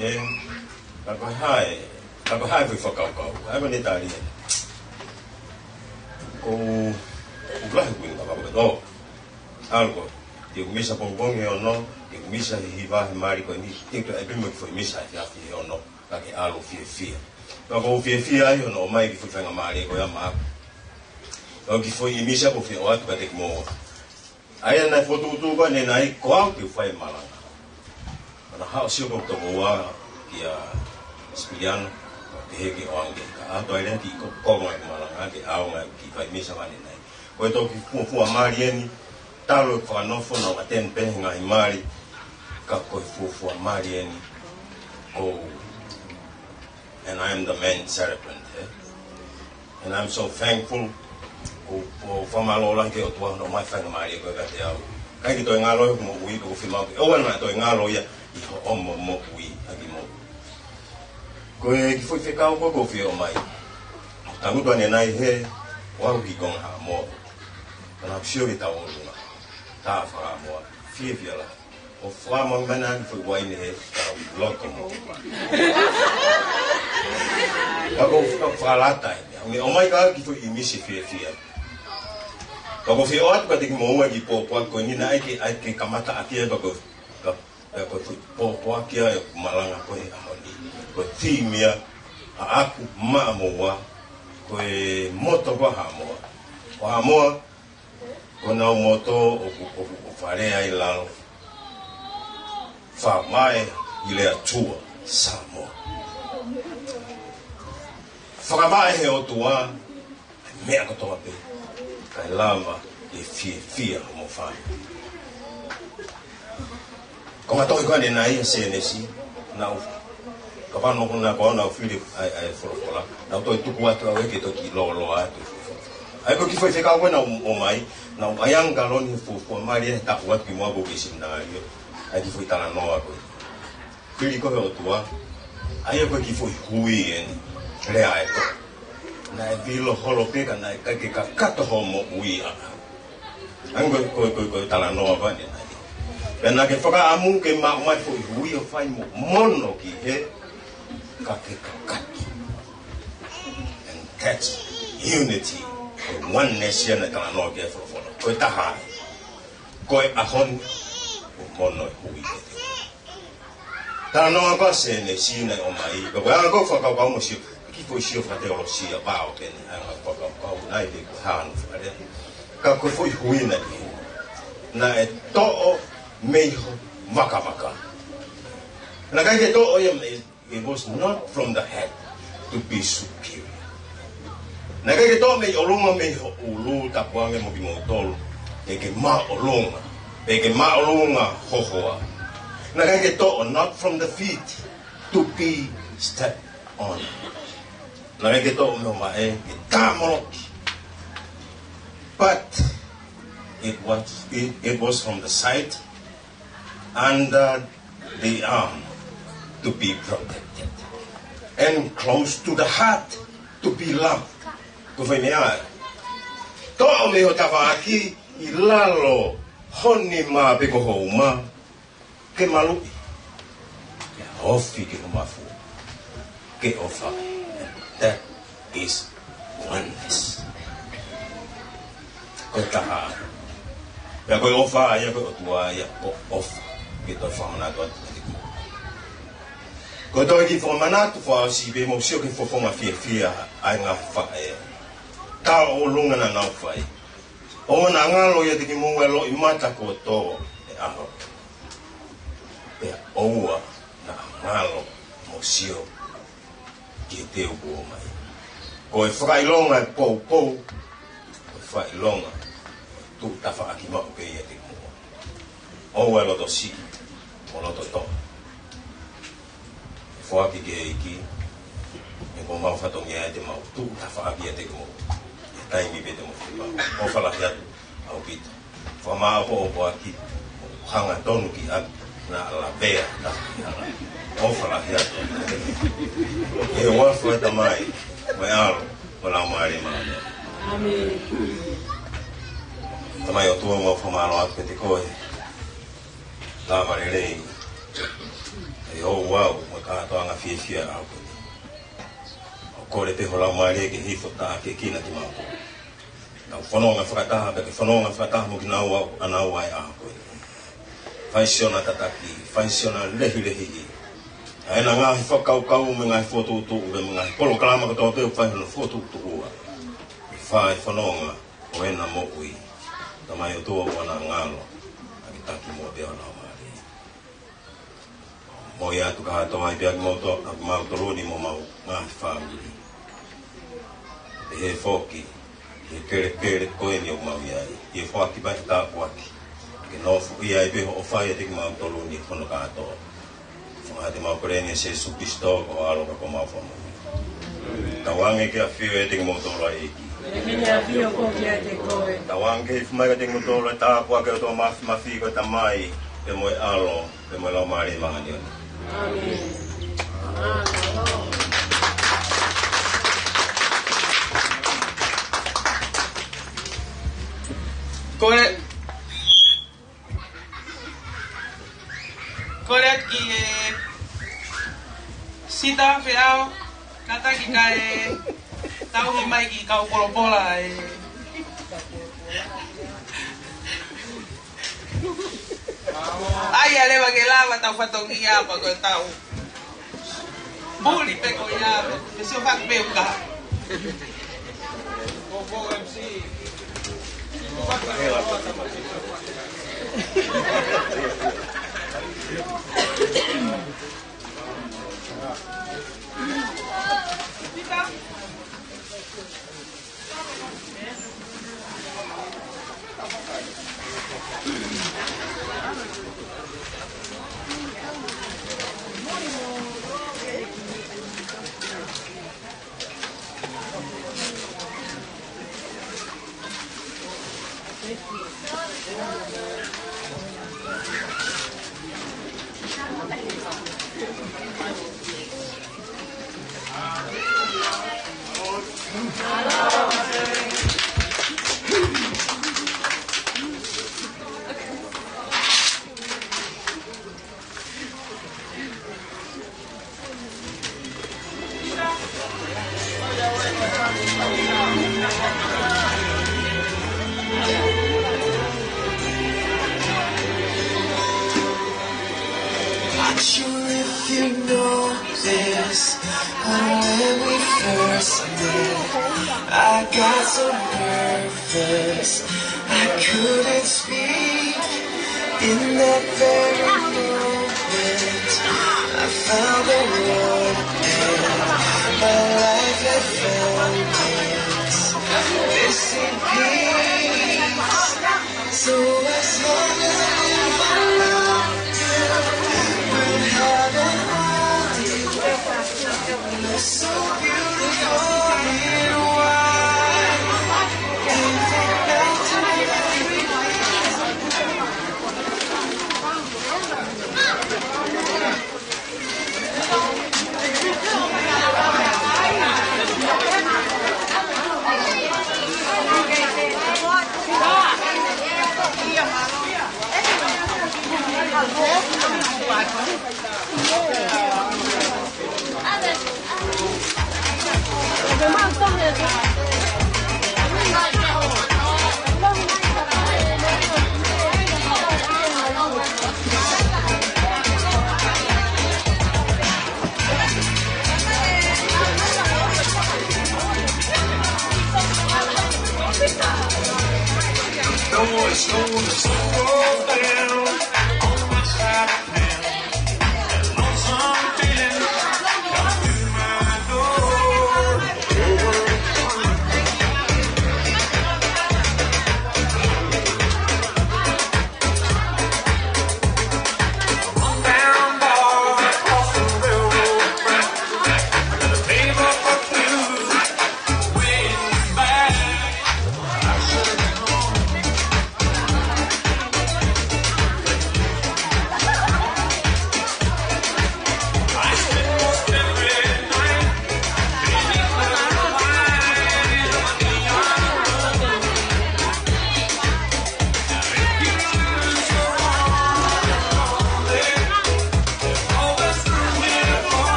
ʻE, ka ko e hā e, ka ko e hā e foʻi fakakaukau. ʻA ia ko ʻene tali ē. ʻOku, ʻoku lahi e kui ka ko e tō. ʻAlu koe. Te u misa pongipongi he ono, te u misa he hiva he mali ko eni, te u toe ʻai pē mo e foʻi misa he efiafi he ono, ka ke ʻalu fiefia. Ka ʻoku ou fiefia ai hono ʻomai e kiʻi foʻi faingamālie ko ia maʻaku. Ka ko e kiʻi foʻi misa ʻoku ou fie ʻoatu kiate kimoua. ʻA ia naʻe fokotuʻutuʻu ko ē ʻanenai ko au ke u fai e malanga. Pea naʻe haʻu ʻo sio ko e tokoua kia Sipiliano, pehē ke ʻoange, ka ʻoatu ai leva e kiʻi ko, konga e malanga ke ʻaonga e kiʻi fai misa ʻanenai. Ko e toki fuofua mali eni, talu e fakanofo naʻa ku attend pē he ngaahi mali, ka ko e fuofua mali eni, ko, and I am the main celebrant, eh? And I'm so thankful, ʻoku ou fakamālō lahi ki he ʻOtua hono ʻomai e faingamālie ko ē kiate au. ʻIkai ke toe ngalo ia ʻi hoku moʻui, ʻoku ou fiemaʻu ke ʻoua naʻa toe ngalo ia ʻi hoʻomo moʻui ʻaki mo. Ko e kiʻi foʻi fekau ko ē ʻoku ou fie ʻomai. Tangutu ʻanenai he, ʻoku ou kiʻi konga Haʻamoa. Ka naʻa ku sio ki he tau ʻolunga. Taʻa fakaʻamoa. Fiefia lahi. ʻO fakaʻamoa mai naʻa ku foʻi uaine he tau loto mo. Ka ʻoku ou faka-, fakalata ai. Mei ʻomai ka kiʻi foʻi misa fiefia. Ka ʻoku ou fie ʻoatu kiate kimoua e kiʻi pōpoaki ko eni naʻe ʻai ke, ʻai ke kamata ʻaki ia ka ko, ka, ka ko e foʻi pōpoaki ia ʻeku malanga ko ē he ʻaho ni. Ko e theme ia ʻaʻaku maʻa moua, ko e moto ko ē ʻa Haʻamoa. Ko Haʻamoa, ko honau moto ʻoku, ʻoku, ʻoku fale ai lalo. Fakavaʻe ʻi he ʻOtua, Samoa. Fakavaʻe he ʻOtua, meʻa kotoa pē. Kae lava ke fiefia homo fānau. Ko e ngaahi tohi ko ē ʻanenai ʻa Sēnesi, naʻa ku, ka pano ko na ko naʻa ku fili ʻa e, ʻa e folofola, naʻa ku toe tuku atu au ke toki lōloa atu. ʻA ia ko e kiʻi foʻi fekau ko ē naʻa ku ʻomai, naʻa ku ʻai ange ka loni he fuofua mali he taʻu atu kimuʻa ʻoku ou kei seminalio, ʻa e kiʻi foʻi talanoa ko ē. Fili ko ē he ʻOtua, ʻa ia ko e kiʻi foʻi hui eni, lea ē ko. Naʻe vilo holo pē ka naʻe ʻikai ke kakato hoʻo moʻui ʻaʻau. ʻA ia ko e, ko e, ko e, ko e talanoa ko ē ʻanenai. Pea naʻa ke fakaʻamu ke maʻu mai e foʻi hui ʻo fai mo mono ki hē ka ke kakato. And that's unity. Ko e oneness ia naʻe talanoa ki ai e folofola. Ko e taha ai. Ko e ʻaho ni, ʻoku mono e hui ʻe te. Talanoa ko ē ʻa Sēnesi naʻe ʻomai, ka ko e anga ko ē e fakakaukau mo sio, kiʻi foʻi sio fakateolosia vao pē eni, anga e fakakaukau naʻe ʻikai ke u hanu fakalea. Ka ko e foʻi hui naʻe, naʻe toʻo mei ho vakavaka. Naʻe ʻikai ke toʻo ia mei, it was not from the head to be superior. Naʻe ʻikai ke toʻo mei ʻolunga mei ho ʻulu, tapu ange mo kimoutolu, ke ke māʻolunga, pe ke māʻolunga ho hoa. Naʻe ʻikai ke toʻo, not from the feet. to be stepped on. Naʻe ʻikai ke toʻo mei he maʻe, ke tāmoloki. But it was, it, it was from the side under the arm to be protected and close to the heart to be loved. Ko e fai meʻa ē. Toʻo mei ho tafaʻaki ʻi lalo ho nima pe ko ho uma, ke maluʻi, ke ofi ki ho mafu, ke ʻofa. That is oneness. Ko e taha. Pea ko e ʻofa ia ko e ʻOtua ia ko e ʻofa. Ke toe fakamanatu atu kiate kimoutolu. Ko e toe kiʻi fakamanatu fakaʻosi pē, mou sio ki he fofonga fiefia ʻa e ngaahi faʻē. Tauʻolunga naʻa nau fai. ʻOua naʻa ngalo ʻiate kimoua e loʻimata kuo tō he ʻaho. Pea ʻoua naʻa ngalo mo sio ki he teu kuo ʻomai. Ko e fakaʻilonga e poupou, ko e fakaʻilonga e tuʻu tafaʻaki maʻu pē ʻiate kimoua. ʻOua e loto siʻi mo loto toʻa. Foaki ki he ʻEiki, he ko homau fatongia ia te mau tuʻu tafaʻaki ʻiate kimoua. He taimi pē te mau fai. ʻOfa lahi atu ʻaupito. Fakamāʻopoʻopo ʻaki, hangatonu ki ʻapi, naʻa lavea na ki hala. ʻOfa lahi atu. ʻI he huafa ʻo e Tamai, mo e ʻAlo, mo e Laumālie Māʻoniʻoni. ʻĀmeni. Tamai ʻOtua, mau fakamālō atu kiate koe. Lava lelei ʻa e ouau mo e kātoanga fiefia ʻaho ko eni. ʻOku kole pē ho Laumālie ke hifo taʻaki kinautolu. Nau fononga fakataha, pea ke fononga fakataha mo kinaua ʻa naua he ʻaho ko eni. Fai siʻona tataki, fai siʻona lehilehiʻi ʻa ʻena ngaahi fakakaukau mo e ngaahi fokotuʻutuʻu, mo e ngaahi polokalama kotoa pē ʻoku fai hono fokotuʻutuʻua. Ke fai fononga ʻo ʻena moʻui. Tamai ʻOtua, ʻoua naʻa ngalo ʻa e taki mo pea ʻo Laumālie. Mo ia atu kātoa ai pē ʻa kimautolu, ʻa kimautolu ni mo homau ngaahi fāmili. Pehē foki ki he pelepele ko eni ʻoku mau ʻi ai. ʻI he foaki mai e tāpuaki, ke nofoʻia ai pē hoʻo ʻofa ʻiate kimautolu ni hono kātoa. Fakaʻatā te mau kole ni ʻia Sīsū Kalaisi ko ho ʻAlo ka ko homau Fakamoʻui. Tauange ke ʻafio ʻiate kimoutolu ʻa e ʻEiki. Ke ne ʻafio foki ʻiate koe. Tauange ke hifo mai kiate kimoutolu ʻa e tāpuaki ʻa e ʻOtua Māfimafi, ko e Tamai, pea mo e ʻAlo, pea mo e Laumālie Māʻoniʻoni. ʻĀmeni. Ko e Kole atu ki he sita feʻao, kātaki kae tauhi mai ki he kau polopola ē. ʻAi ā leva ke lava ʻetau fatongia pea ko ʻetau puli pē ko ia, pea sio fak pē uka. Not sure if you know this, but when we first met, I got so nervous. I couldn't speak. In that very moment, I found the Lord and my life had found its missing piece. So as long as I live, I love you. We'll have a holiday.